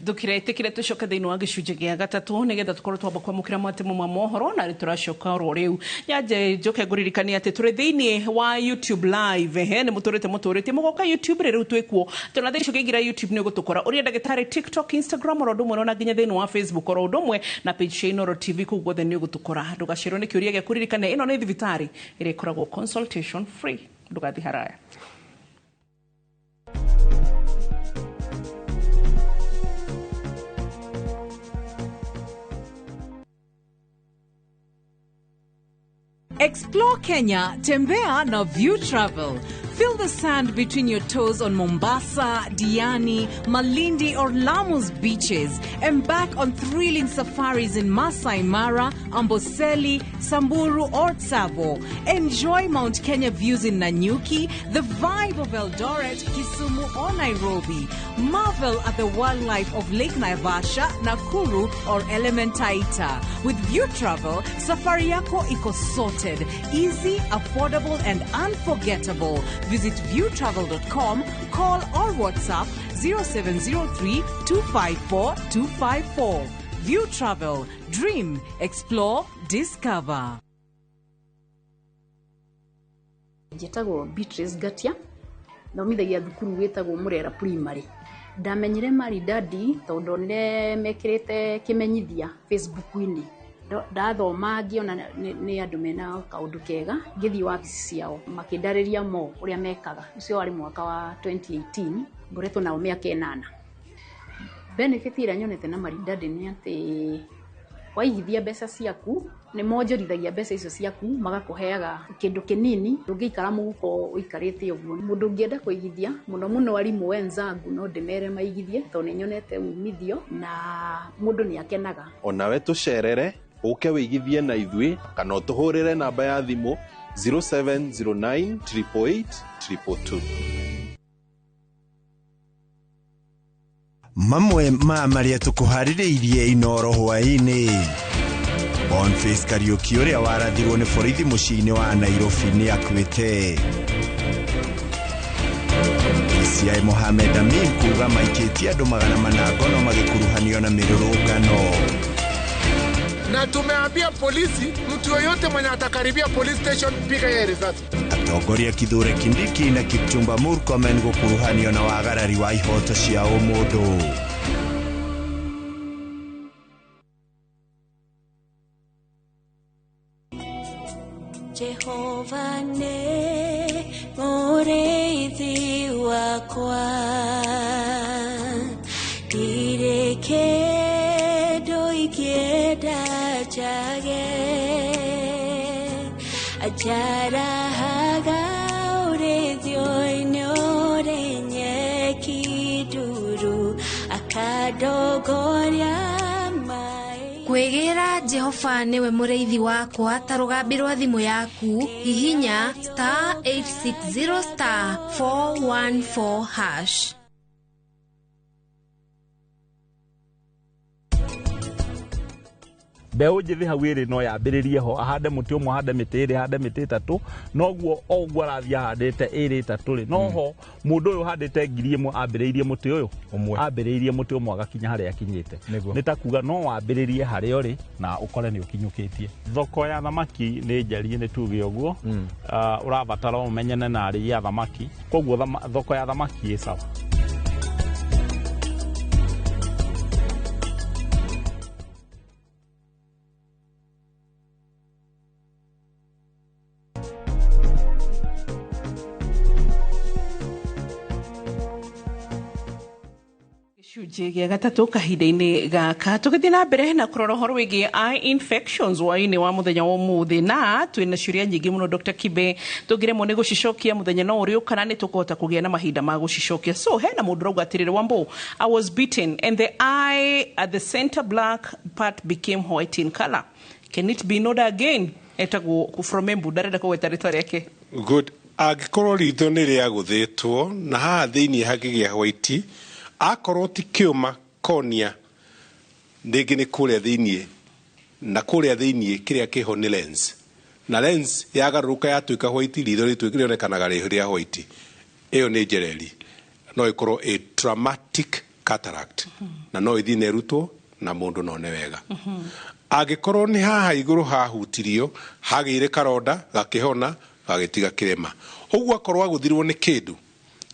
Ndũkiretĩkĩre tũcoke thĩinĩ wa gĩcunjĩ gĩa gatatũ nĩgetha tũkorwo twamba kwamũkĩra matemo ma mohoro, na tũracoka oro rĩu. Nyanje njoke ngũririkanie atĩ tũrĩ thĩinĩ wa YouTube live. Ehe, nĩ mũtũrĩte mũgoka YouTube rĩ, rĩu twĩkuo tona thĩinĩ ũkĩingĩra YouTube nĩ ũgũtũkora ũrĩa ndagĩtarĩ, TikTok, Instagram oro ũndũ ũmwe, na nginya thĩinĩ wa Facebook oro ũndũ ũmwe, na page cia Inooro TV, kũu guothe nĩ ũgũtũkora. Ndũgacerwo nĩ kĩũria gĩaku. Ririkane ĩno nĩ thibitarĩ ĩrĩa ĩkoragwo consultation free. Ndũgathiĩ haraya. Explore Kenya, Tembea na View Travel. Feel the sand between your toes on Mombasa, Diani, Malindi, or Lamu's beaches. Embark on thrilling safaris in Masai Mara, Amboseli, Samburu, or Tsavo. Enjoy Mount Kenya views in Nanyuki, the vibe of Eldoret, Kisumu, or Nairobi. Marvel at the wildlife of Lake Naivasha, Nakuru, or Elementaita. With View Travel, safari yako iko sorted, easy, affordable, and unforgettable. Visit viewtravel.com, call or WhatsApp 0703 254 254. View Travel, dream, explore, discover. Njĩtagwo Beatrice Ngatia, thomithagia thukuru wĩtagwo Murera Primary. Ndamenyire Maridadi tondũ ndonire mekĩrĩte kĩmenyithia Facebook-inĩ. Ndathoma ngĩona nĩ andũ mena kaũndũ kega, ngĩthiĩ wabici ciao makĩndarĩria mo ũrĩa mekaga. Ũcio warĩ mwaka wa 2018, ngoretwo nao mĩaka 8. Benefit ĩrĩa nyonete na Maridadi nĩ atĩ waigithia mbeca ciaku nĩ monjorithagia mbeca icio ciaku, magakũheaga kĩndũ kĩnini ndũngĩikara mũhuko ũikarĩte ũguo. Mũndũ ũngĩenda kũigithia, mũno mũno arimũ wenzangu, no ndĩmere maigithie tondũ nĩ nyonete umithio na mũndũ nĩ akenaga. Onawe tũcerere, ũke wĩigithie na ithuĩ, kana ũtũhũrĩre namba ya thimũ 0709 888 222. Mamwe ma marĩa tũkũharĩrĩirie Inooro hwaĩ-inĩ: Boniface Kariuki ũrĩa warathirwo nĩ borithi mũciĩ-inĩ wa Nairobi nĩ akuĩte. DCI Mohamed Amin kuga maikĩtie andũ 400 ngono magĩkuruhanio na mĩrũrũngano. Na tumeambia polisi, mtu yoyote mwenye atakaribia police station, piga yeye risasi. Atongoria Kithure Kindiki na Kipchumba Murkomen gũkuruhanio na wagarari wa ihoto cia ũmũndũ. Jehova nĩ mũrĩithi wakwa, ndirĩ kĩndũ ingĩenda njage, anjarahaga ũrĩithio-inĩ ũrĩ nyeki nduru, akandongoria. Kwĩgĩra Jehova nĩwe mũrĩithi wakwa ta rũgambi rwa thimũ yaku, hihinya *860 *414#. Mbeũ njĩthĩ hau ĩrĩ no yambĩrĩrie ho, ahande mũtĩ ũmwe, ahande mĩtĩ ĩrĩ, ahande mĩtĩ ĩtatũ, noguo o ũguo arathiĩ ahandĩte ĩrĩ ĩtatũ rĩ, noho mũndũ ũyũ ũhandĩte 1000 ambĩrĩirie mũtĩ ũyũ ũmwe, ambĩrĩirie mũtĩ ũmwe agakinya harĩa akinyĩte. Nĩ ta kuga no wambĩrĩrie harĩa ũrĩ na ũkore nĩ ũkinyũkĩtie. Thoko ya thamaki nĩ njarie, nĩ tuge ũguo, ũrabatara ũmenyane na arĩi a thamaki, koguo thoko ya thamaki ĩ sawa. Gĩcunjĩ gĩa gatatũ kahinda-inĩ gaka tũgĩthiĩ na mbere na kũrora ũhoro wĩgiĩ eye infections hwaĩ-inĩ wa mũthenya wa ũmũthĩ, na twĩna ciũria nyingĩ mũno Dr. Kibe, tũngĩremwo nĩ gũcicokia mũthenya no ũrĩũka na nĩ tũkũhota kũgĩa na mahinda ma gũcicokia. So hena mũndũ ũrauga atĩrĩrĩ, Wambo, I was beaten and the eye at the center black part became white in color. Can it be noda again? Etagwo from Embu, ndarenda kũgweta rĩtwa rĩake. Good. Angĩkorwo ritho nĩ rĩagũthĩtwo na haha thĩinĩ hangĩgĩa white, akorwo ti kĩũma konia, rĩngĩ nĩ kũrĩa thĩinĩ, na kũrĩa thĩinĩ kĩrĩa kĩho nĩ lens. Na lens yagarũrũka yatuĩka white, ritho rĩonekanaga rĩ rĩa white. Ĩyo nĩ njereri, no ĩkorwo ĩ traumatic cataract na no ĩthiĩ na ĩrutwo na mũndũ none wega. Angĩkorwo nĩ haha igũrũ hahutirio, hagĩire karonda, gakĩhona, gagĩtiga kĩrema, ũguo akorwo agũthirwo nĩ kĩndũ,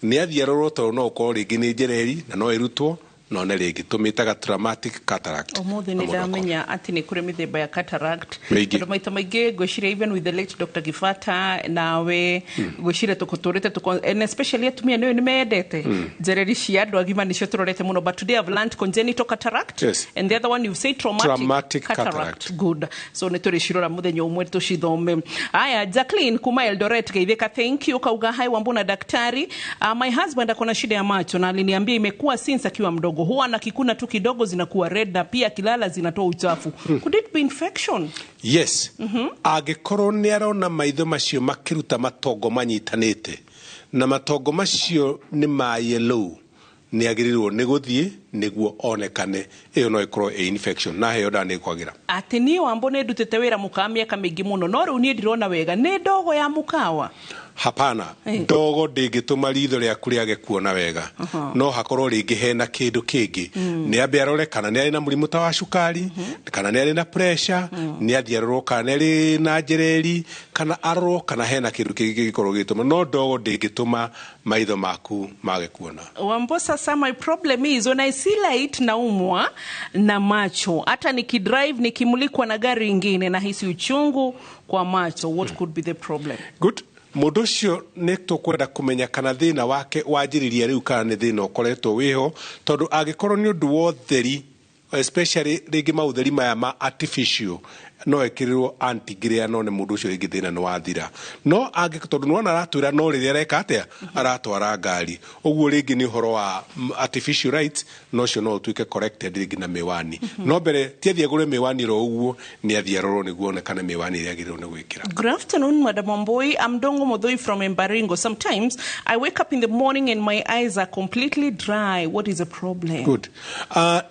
nĩ athiĩ arorwo, tondũ no ũkorwo rĩngĩ nĩ njereri na no ĩrutwo none rĩngĩ. Tũmĩtaga traumatic cataract. Ũmũthĩ Na nĩ mũndũ akorwo. Ndamenya atĩ nĩ kũrĩ mĩthemba ya cataract. Mĩingĩ. Tondũ maita maingĩ ngwĩciria even with the late Dr. Gibata nawe, ngwĩciria tũkũtũrĩte and especially atumia nĩyo nĩ mendete njereri cia andũ agima nĩcio tũrorete mũno, but today I've learned congenital cataract and the other one you say traumatic, Traumatic cataract. Cataract. Good, so nĩ tũrĩcirora mũthenya ũmwe tũcithome. Aya, Jacqueline kuma Eldoret, geithĩka, thank you. Kauga, "Hi Wambuna, daktari. My husband akona shida ya macho na aliniambia imekuwa since akiwa mdogo. Huwa anakikuna tu kidogo zinakuwa red na pia akilala zinatoa uchafu. Could it be infection?" Yes. Angĩkorwo nĩ arona maitho macio makĩruta matongo manyitanĩte na matongo macio nĩ ma yellow, nĩ agĩrĩirwo nĩ gũthiĩ nĩguo onekane. Ĩyo no ĩkorwo ĩ infection na heo ndawa nĩ ĩkwagĩra. Atĩ niĩ Wambo nĩ ndutĩte wĩra mũkawa mĩaka mĩingĩ mũno, no rĩu niĩ ndirona wega, nĩ ndogo ya mũkawa? Hapana. Ndogo ndĩngĩtũma ritho rĩaku rĩage kuona wega. No hakorwo rĩngĩ hena kĩndũ kĩngĩ. Nĩ ambe arore kana nĩ arĩ na mũrimũ ta wa cukari, kana nĩ arĩ na pressure. Nĩ athiĩ arorwo kana nĩ arĩ na njereri, kana arorwo kana hena kĩndũ kĩngĩ kĩngĩkorwo gĩgĩtũma, no ndogo ndĩngĩtũma maitho maku mage kuona. Wambo, sasa my problem is when I see light naumwa na macho. Hata nikidrive nikimulikwa na gari ingine nahisi uchungu kwa macho. What could be the problem? Good. Mũndũ ũcio nĩ tũkwenda kũmenya kana thĩna wake wanjĩrĩria rĩu kana nĩ thĩna ũkoretwo wĩho, tondũ angĩkorwo nĩ ũndũ wa ũtheri, especially rĩngĩ maũtheri maya ma artificial, no ekĩrĩrwo anti-glare no nĩ mũndũ ũcio rĩngĩ thĩna nĩ wathira. No angĩ tondũ nĩwona aratwĩra no rĩrĩa areka atĩa aratwara ngari, ũguo rĩngĩ nĩ ũhoro wa artificial lights, no ũcio no ũtuĩke corrected rĩngĩ na mĩwani. No mbere ti athiĩ agũre mĩwani ro ũguo, nĩ athiĩ arorwo nĩguo onekane mĩwani ĩrĩa agĩrĩirwo nĩ gwĩkĩra. Good afternoon, Madam Wambui. I'm Dongo Modoi from Embaringo. Sometimes I wake up in the morning and my eyes are completely dry. What is the problem? Good.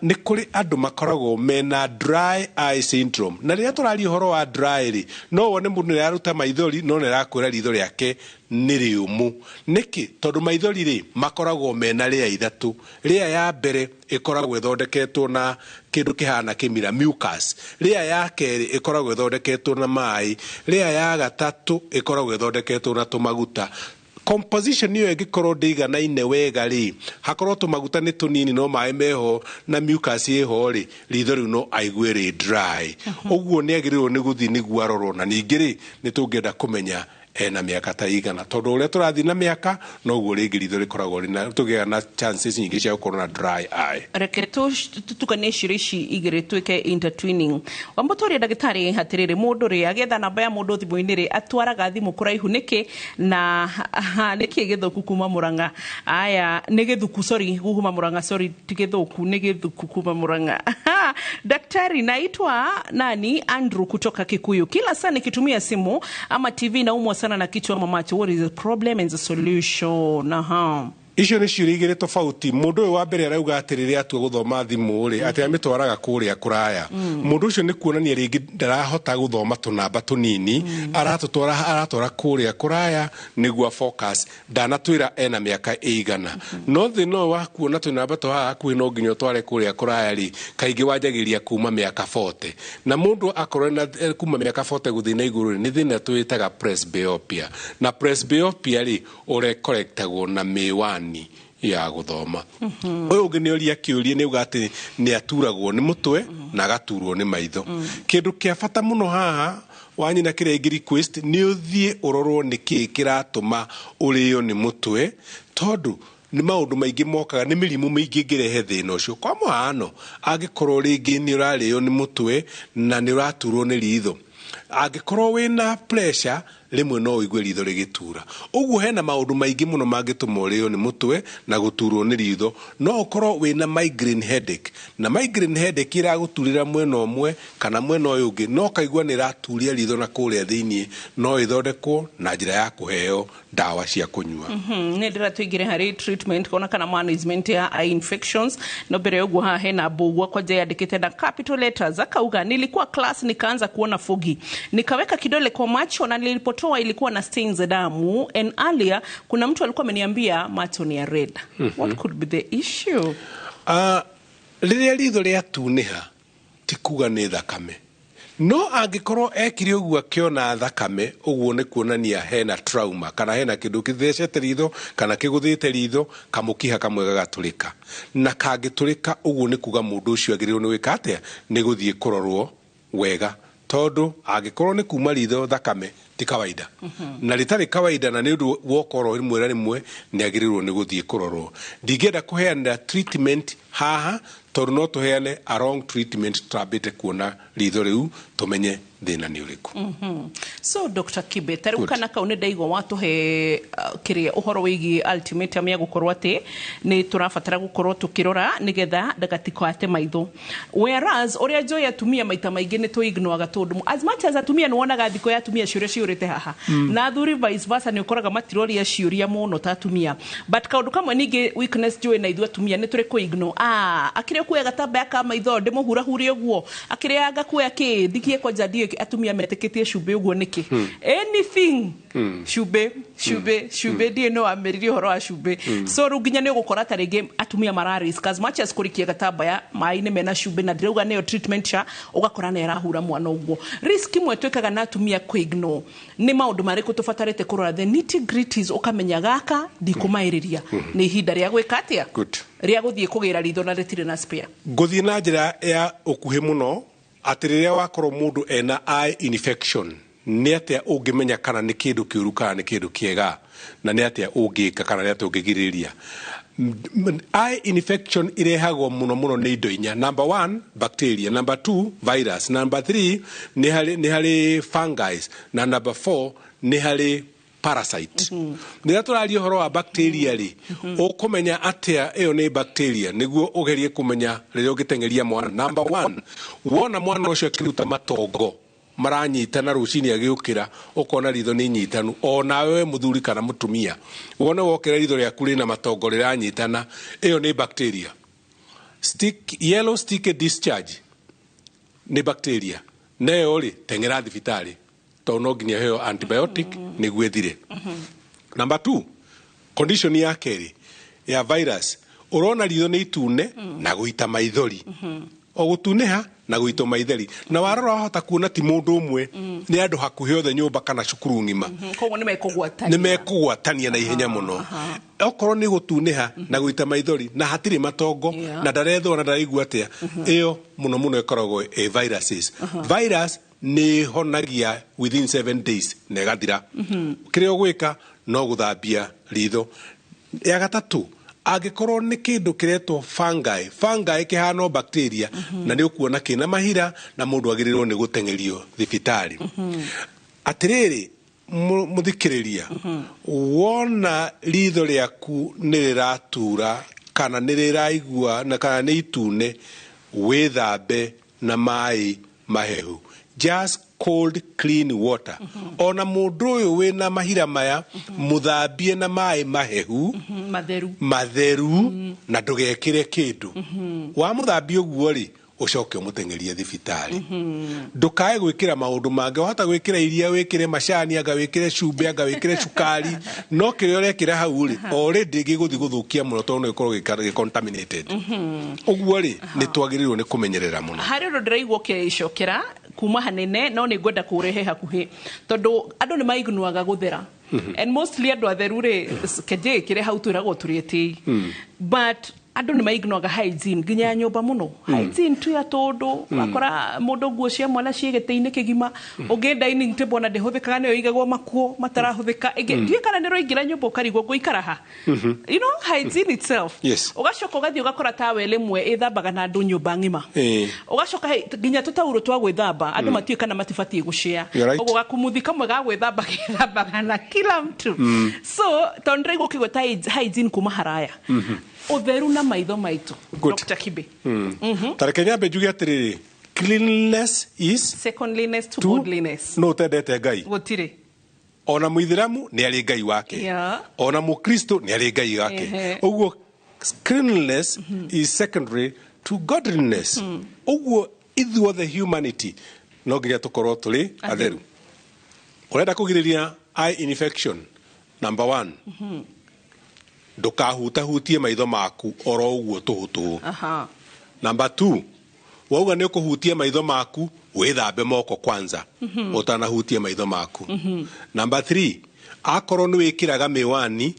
Nĩ kũrĩ andũ makoragwo mena dry eye syndrome, na rĩrĩa tũraria ũhoro wa dry rĩ, no wone mũndũ nĩ araruta maithori no nĩ arakwĩra ritho rĩake nĩ rĩũmũ. Nĩkĩ? Tondũ maithori rĩ makoragwo mena rĩa ithatũ. Rĩa ya mbere ĩkoragwo ĩthondeketwo na kĩndũ kĩhana kĩmira, mucus. Rĩa ya kerĩ ĩkoragwo ĩthondeketwo na maĩ. Rĩa ya gatatũ ĩkoragwo ĩthondeketwo na tũmaguta. Composition ĩyo ĩngĩkorwo ndĩiganaine wega rĩ, hakorwo tũmaguta nĩ tũnini no maĩ meho na mucus ĩho rĩ, ritho rĩu no aigue rĩ dry. Ũguo nĩ agĩrĩirwo nĩ gũthiĩ nĩguo arorwo. Na ningĩ rĩ, nĩ tũngĩenda kũmenya ena mĩaka ta igana, tondũ ũrĩa tũrathiĩ na mĩaka noguo rĩngĩ ritho rĩkoragwo rĩna tũgĩaga na chances nyingĩ cia gũkorwo na dry eye. Reke tũtukanie ciũria ici igĩrĩ twĩke intertwining. Wambo tũrie ndagĩtarĩ atĩrĩrĩ, mũndũ rĩ agĩetha namba ya mũndũ thimũ-inĩ rĩ, atwaraga thimũ kũraihu nĩkĩ, na nĩkĩ gĩthũku kuma Mũrang'a? Aya nĩ gĩthuku, sorry, kuma Mũrang'a, sorry, ti gĩthũku, nĩ gĩthuku kuma Mũrang'a. "Daktari, naitwa nani Andrew kutoka Kikuyu. Kila saa nikitumia simu ama TV naumwa sana na kichwa ama macho. What is the problem and the solution?" Aha. Icio nĩ ciũria igĩrĩ tofauti. Mũndũ ũyũ wa mbere arauga atĩ rĩrĩa atua gũthoma thimũ rĩ, atĩ amĩtwaraga kũrĩa kũraya. Mũndũ ũcio nĩ kuonania rĩngĩ ndarahota gũthoma tũnamba tũnini, aratũtwara, aratwara kũrĩa kũraya nĩguo focus. Ndanatwĩra ena mĩaka ĩigana, no thĩna ũyũ wa kuona tũnamba twa haha hakuhĩ no nginya ũtware kũrĩa kũraya rĩ, kaingĩ wanjagĩrĩria kuma mĩaka 40, na mũndũ akorwo na kuma mĩaka 40 gũthiĩ na igũrũ rĩ, nĩ thĩna twĩtaga presbyopia. Na presbyopia rĩ, ũrekorektagwo na mĩwani ya gũthoma. Ũyũ ũngĩ nĩ oria kĩũria, nĩ auga atĩ nĩ aturagwo nĩ mũtwe na agaturwo nĩ maitho. Kĩndũ kĩa bata mũno haha wanyina kĩrĩa ingĩ request nĩ ũthiĩ ũrorwo nĩ kĩĩ kĩratũma ũrĩo nĩ mũtwe, tondũ nĩ maũndũ maingĩ mokaga, nĩ mĩrimũ mĩingĩ ĩngĩrehe thĩna ũcio. Kwa mũhano, angĩkorwo rĩngĩ nĩ ũrarĩo nĩ mũtwe na nĩ ũraturwo nĩ ritho, angĩkorwo wĩna pressure. Rĩmwe no ũigue ritho rĩgĩtura. Ũguo hena maũndũ maingĩ mũno mangĩtũma ũrĩo nĩ mũtwe na gũturwo nĩ ritho. No ũkorwo wĩna migraine headache, na migraine headache ĩragũturĩra mwena ũmwe kana mwena ũyũ ũngĩ, no ũkaigua nĩ ĩraturia ritho na kũrĩa thĩiniĩ. No ĩthondekwo na njĩra ya kũheo ndawa cia kũnyua. Nĩ ndĩra tũingĩre harĩ treatment kona kana management ya eye infections, no mbere ya ũguo haha hena Mbũgua kwanja yandĩkĩte na capital letters, akauga, "Nilikuwa class nikaanza kuona foggy, nikaweka kidole kwa macho na nilipotoa ilikuwa na stains za damu, and earlier kuna mtu alikuwa ameniambia macho ni ya red. What could be the issue?" Rĩrĩa ritho rĩatunĩha ti kuga nĩ thakame, no angĩkorwo ekire ũguo akĩona thakame, ũguo nĩ kuonania hena trauma kana hena kĩndũ kĩthecete ritho kana kĩgũthĩte ritho, kamũkiha kamwe gagatũrĩka. Na kangĩtũrĩka ũguo nĩ kuga mũndũ ũcio agĩrĩirwo nĩ gwĩka atĩa? Nĩ gũthiĩ kũrorwo wega, tondũ angĩkorwo nĩ kuma ritho thakame ti kawaida na rĩtarĩ kawaida, na nĩ ũndũ wokorwo rĩmwe na rĩmwe nĩ agĩrĩirwo nĩ gũthiĩ kũrorwo. Ndingĩenda kũheana treatment haha tondũ no tũheane a wrong treatment tutambĩte kuona ritho rĩu tũmenye thĩna nĩ ũrĩkũ. So Dr. Kibe, ta rĩu Good. kana kau nĩ ndaigua watũhe kĩrĩa ũhoro wĩgiĩ ultimatum ya gũkorwo atĩ nĩ tũrabatara gũkorwo tũkĩrora nĩgetha ndagatikate maitho, whereas ũrĩa njũĩ atumia maita maingĩ nĩ tũignoaga, tondũ as much as atumia nĩ wonaga thikũ ya atumia ciũria ciũrĩte haha na athuri vice versa, nĩ ũkoraga matiroria ciũria mũno ta atumia. But kaũndũ kamwe ningĩ weakness njũĩ na ithuĩ atumia nĩ tũrĩ kũignore, ah, akĩrĩ kuoya gatambaya ka maitho ndĩmũhurahure ũguo, akĩrĩ anga kuoya kĩ thikie kwanja ndiũĩ atumia metĩkĩtie cumbĩ ũguo nĩkĩ, anything cumbĩ, cumbĩ, cumbĩ. Ndiĩ no amĩririe ũhoro wa cumbĩ. So rĩu nginya nĩ ũgũkora ta rĩngĩ atumia mara risk as much as kũrikia gatambaya maĩ-inĩ mena cumbĩ, na ndĩrauga nĩyo treatment cha ũgakora nĩ arahura mwana ũguo. Risk imwe twĩkaga na atumia kũignore nĩ maũndũ marĩkũ tũbatarĩte kũrora, the nitty gritties, ũkamenya gaka ndikũmaĩrĩria, nĩ ihinda rĩa gwĩka atĩa? Good. Rĩa gũthiĩ kũgĩra ritho na rĩtirĩ na spare. Ngũthiĩ na njĩra ya ũkuhĩ mũno atĩ rĩrĩa wakorwo mũndũ ena eye infection, nĩ atĩa ũngĩmenya kana nĩ kĩndũ kĩũru kana nĩ kĩndũ kĩega, na nĩ atĩa ũngĩka kana nĩ atĩa ũngĩgirĩrĩria? Eye infection irehagwo mũno mũno nĩ indo inya. Number one, bacteria; number two, virus; number three, nĩ harĩ fungi; na number four, nĩ harĩ parasite. Rĩrĩa tũraria ũhoro wa bacteria rĩ, ũkũmenya atĩa ĩyo nĩ bacteria nĩguo ũgerie kũmenya rĩrĩa ũngĩteng'eria mwana? Number one, wona mwana ũcio akĩruta matongo maranyitana rũcinĩ agĩũkĩra, ũkona ritho nĩ nyitanu, o nawe we mũthuri kana mũtumia wone wokĩra ritho rĩaku rĩna matongo rĩranyitana, ĩyo nĩ bacteria. Stick, yellow sticky discharge nĩ bacteria nayo rĩ, teng'era thibitarĩ tondũ no nginya heo antibiotic nĩguo ĩthire. Number two, condition ya kerĩ ya virus, ũrona ritho nĩ itune na gũita maithori, o gũtunĩha na gũita maithori, na warora wahota kuona ti mũndũ ũmwe, nĩ andũ hakuhĩ othe nyũmba kana cukuru ng'ima. Koguo nĩ mekũgwatania. Nĩ mekũgwatania na ihenya mũno. Okorwo nĩ gũtunĩha na gũita maithori na hatirĩ matongo na ndarethwo na ndaraigua atĩa, ĩyo mũno mũno ĩkoragwo ĩ viruses. Virus nĩ ĩhonagia within 7 days na ĩgathira. Kĩrĩa ũgwĩka no gũthambia ritho. Ya gatatũ, angĩkorwo nĩ kĩndũ kĩretwo fungi, fungi kĩhana o bacteria na nĩ ũkuona kĩna mahira na mũndũ agĩrĩirwo nĩ gũteng'erio thibitarĩ. Atĩrĩrĩ, mũthikĩrĩria, wona ritho rĩaku nĩ rĩratura kana nĩ rĩraigua na kana nĩ itune, wĩthambe na maĩ mahehu, just cold clean water. Ona mũndũ ũyũ wĩna mahira maya, mũthambie na maĩ mahehu matheru. Matheru, na ndũgekĩre kĩndũ. Wamũthambia ũguo rĩ, ũcoke ũmũteng'erie thibitarĩ. Ndũkae gwĩkĩra maũndũ mangĩ. Wahota gwĩkĩra iria, wĩkĩre macani, anga wĩkĩre cumbĩ, anga wĩkĩre cukari, no kĩrĩa ũrekĩra hau rĩ, already gĩgũthiĩ gũthũkia mũno tondũ no gĩkorwo gĩ contaminated. Ũguo rĩ, nĩ twagĩrĩirwo nĩ kũmenyerera mũno. Harĩ ũndũ ndĩraigua ũkĩcokera kuma hanene, no nĩ ngwenda kũrehe hakuhĩ tondũ andũ nĩ maignuaga gũthera, and mostly andũ atheru rĩ, kenjĩ kĩrĩa hau twĩragwo tũrĩ etĩi, but Andũ nĩ maignoga hygiene nginya ya nyũmba mũno. Hygiene tu ya tũndũ wakora mũndũ nguo cia mwana ciĩ gĩtĩ-inĩ kĩgima, ũngĩ dining table ona ndĩhũthĩkaga, nĩyo igagwo makuo matarahũthĩka ĩngĩ. Ndiũĩ kana nĩ ũraingĩra nyũmba ũkarigwo ngũikara ha. Hygiene itself. Ũgacoka ũgathiĩ ũgakora towel ĩmwe ĩthambaga na andũ nyũmba ng'ima. Ũgacoka nginya tũtaurũ twa gwĩthamba andũ matiũĩ kana matibatiĩ gũshare. You're right. Ũguo gakumuthi kamwe ga gwĩthamba gethambaga na kila mtu. So tondũ ndĩraigua ũkĩgweta hygiene kuma haraya, ũtheru na maitho maitũ. Good. Dr. Kibe. Tareke nyambe njuge atĩrĩrĩ, cleanliness is secondliness to godliness. No ũtendete Ngai? Gũtirĩ. Ona mũithĩramu nĩ arĩ Ngai wake. Ona mũkristo nĩ arĩ Ngai wake. Ũguo cleanliness is secondary to godliness. Ũguo ithuothe humanity no nginya tũkorwo tũrĩ atheru. Ũrenda kũgirĩrĩria eye infection, number one, ndũkahutahutie maitho maku oro ũguo tũhũ tũhũ. Number two, wauga nĩ ũkũhutia maitho maku, wĩthambe moko kwanza ũtanahutia maitho maku. Number three, akorwo nĩ wĩkĩraga mĩwani,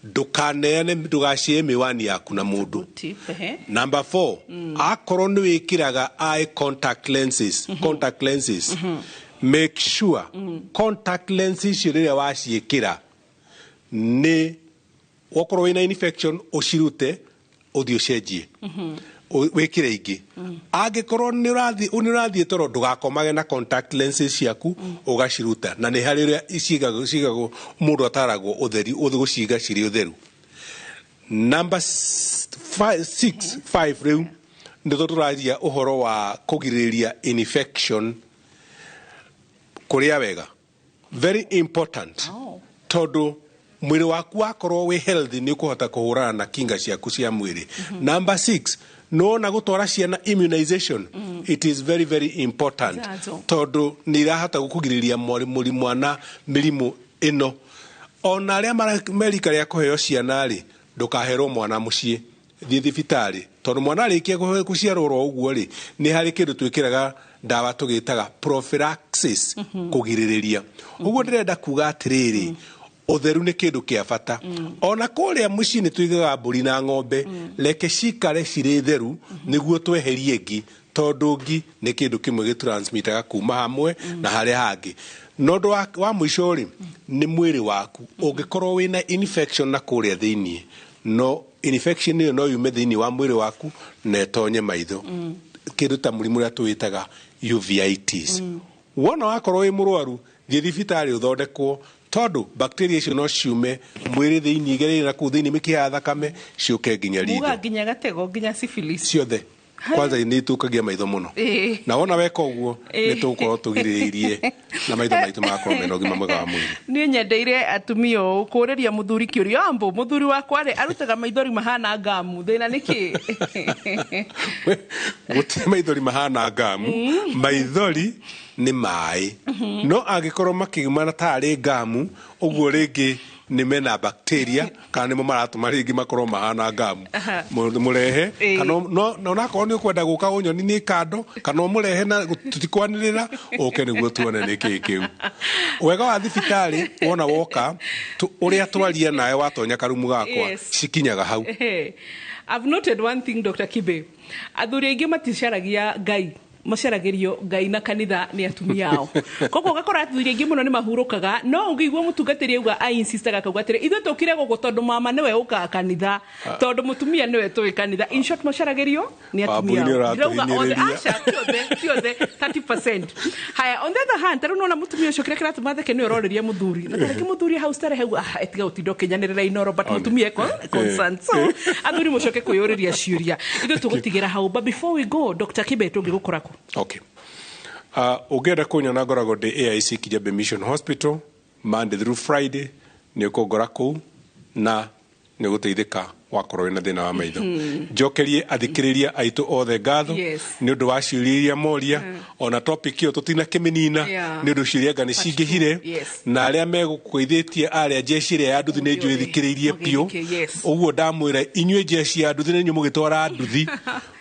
ndũkaneane, ndũgacie mĩwani yaku na mũndũ. Tip, ehe. Number four, akorwo nĩ wĩkĩraga eye contact lenses, contact lenses, make sure contact lenses icio rĩrĩa waciĩkĩra nĩ wakorwo wĩna infection, ũcirute ũthiĩ ũcenjie, wĩkĩre ingĩ. Angĩkorwo nĩ ũrathiĩ toro, ndũgakomage na contact lenses ciaku, ũgaciruta na nĩ harĩ ũrĩa cigagwo, mũndũ ataragwo ũtheri ũthĩ gũciga cirĩ ũtheru. Number six, five, rĩu nĩ tũraria ũhoro wa kũgirĩrĩria infection, kũrĩa wega, very important. Tondũ mwĩrĩ waku wakorwo wĩ healthy, nĩ ũkũhota kũhũrana na kinga ciaku cia mwĩrĩ. Number six, nona gũtwara ciana immunization, it is very very important. Njanjo. Tondũ nĩ irahota gũkũgirĩrĩria mwana mĩrimũ ĩno. Ona arĩa merika rĩa kũheo ciana rĩ, ndũkaherwo mwana mũciĩ, thiĩ thibitarĩ, tondũ mwana arĩkia gũciarwo oro ũguo rĩ, nĩ harĩ kĩndũ twĩkĩraga ndawa tũgĩtaga prophylaxis, kũgirĩrĩria. Ũguo ndĩrenda kuga atĩrĩrĩ, ũtheru nĩ kĩndũ kĩa bata. Ona kũrĩa mũciĩ nĩ tũigaga mbũri na ng'ombe, reke cikare cirĩ theru nĩguo tweherie ngi, tondũ ngi nĩ kĩndũ kĩmwe gĩtransmitaga kuma hamwe na harĩa hangĩ. No ũndũ wa mũico rĩ, nĩ mwĩrĩ waku ũngĩkorwo wĩna infection na kũrĩa thĩiniĩ, no infection ĩyo no yume thĩiniĩ wa mwĩrĩ waku na ĩtonye maitho, kĩndũ ta mũrimũ ũrĩa tũwĩtaga uveitis. Wona wakorwo wĩ mũrwaru, thiĩ thibitarĩ ũthondekwo, tondũ bacteria icio no ciume mwĩrĩ thĩiniĩ, igereire na kũu thĩiniĩ mĩkiha ya thakame, ciũke nginya Muga ritho. Nginya gatego, nginya syphilis. Ciothe kwanza nĩ itũkagia maitho mũno. Na wona weka ũguo, nĩ tũgũkorwo tũgirĩrĩirie na maitho maitũ magakorwo mena ũgima mwega wa mwĩrĩ. Niĩ nyendeire atumia ũũ kũrĩria mũthuri kĩũria ambo, mũthuri wakwa rĩ, arutaga maithori mahana ngamu, thĩna nĩ kĩ? Gũtirĩ maithori mahana ngamu. Maithori nĩ maĩ, no angĩkorwo makiumana tarĩ ngamu ũguo, rĩngĩ nĩ mena bacteria kana nĩmo maratũma rĩngĩ makorwo mahana ngamu. Mũrehe kana no onakorwo nĩ ũkwenda gũka ũnyoni nĩ kando, kana ũmũrehe na tũtikwanĩrĩra, ũke nĩguo tuone nĩ kĩĩ kĩu. Wega wa thibitarĩ, wona woka ũrĩa twaria nawe watonya karumu gakwa, cikinyaga hau. Ehe. I've noted one thing, Dr. Kibe. Athuri aingĩ maticaragia Ngai, macaragĩrio Ngai na kanitha nĩ atumia ao. Koguo ũgakora athuri aingĩ mũno nĩ mahurũkaga, no ũngĩigua mũtungatĩri auga ainsistaga akauga atĩrĩ, ithuĩ tũkire gũkũ tondũ mama nĩwe ũkaga kanitha, tondũ mũtumia nĩwe tũĩ kanitha. In short, macaragĩrio nĩ atumia Wambui, nĩ ao. Ndirauga othe. ũratũhinyĩrĩria. Aca, ti othe, ti othe, 30%. Haya, on the other hand, tarĩu nona mũtumia ũcio kĩrĩa kĩratũma theke nĩ ũrorĩria mũthuri na tarĩngĩ mũthuri hau starehe auga, ah, etiga gũtinda ũkĩnyanĩrĩra inoro, but mũtumia eko concerned. So athuri mũcoke kwĩyũrĩria ciũria. Ithuĩ tũgũtigĩra hau, but before we go, Dr. Kibe, tũngĩgũkora kũ? Okay. Ũngĩenda kũnyona, ngoragwo ndĩ AIC Kijabe Mission Hospital Monday through Friday. Nĩ ũkũngora kũu na nĩ ũgũteithĩka wakorwo wĩna thĩna wa maitho. Njokerie athikĩrĩria aitũ othe ngatho nĩ ũndũ wa ciũria iria moria. Ona topic ĩyo tũtinakĩmĩnina nĩ ũndũ ciũria anga nĩ cingĩhire. Na arĩa megũkũithĩtie arĩa jeshi ĩrĩa ya nduthi nĩ njũĩ thikĩrĩirie biũ. Ũguo ndamwĩra inyuĩ jeshi ya nduthi, nĩ inyuĩ mũgĩtwara nduthi,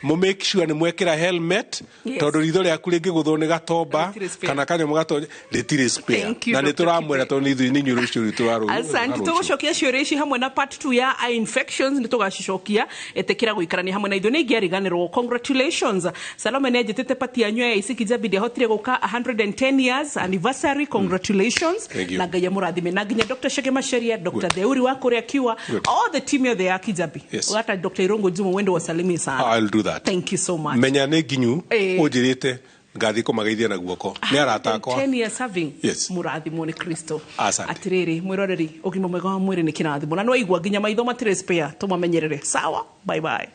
mũ make sure nĩ mwekĩra helmet, tondũ ritho rĩaku rĩngĩgũthwo nĩ gatomba Rĩtirĩ spare. kana kanyamũ gatonye, rĩtirĩ spare. Thank you, Na nĩ Dr. tũramwĩra tondũ nĩ ithuĩ nĩ inyuĩ rũciũ rwitũ rwa Asante. rũciũ. Tũgũcokia ciũria ici hamwe na part 2 ya eye infections. Questions nĩ tũgacicokia. Ĩtĩkĩra gũikarania hamwe na ithuĩ, nĩ ingĩariganĩrwo. Congratulations, Salome nĩ anjĩtĩte pati yanyu ya AIC Kijabi, ndiahotire gũka, 110 years anniversary, congratulations. Thank you. Na Ngai amũrathime, na nginya Dr. Shege Macharia, Dr. Good. Theuri wa kũrĩa Kiwa, Good. all the team yothe ya Kijabi. Hata Dr. Irongo Juma, wende wasalimie sana. I'll do that. Thank you so much. Menya nĩ nginyu. Ũnjĩrĩte ngathiĩ kũmageithia na guoko, nĩ arata akwa. 10 years serving. Mũrathimwo nĩ Kristo. Asante. Atirĩrĩ mwĩroreri, ũgima mwega wa mwĩrĩ nĩ kĩrathimo, na nĩwaigua nginya maitho matirĩ spare, tũmamenyerere. Sawa, bye bye.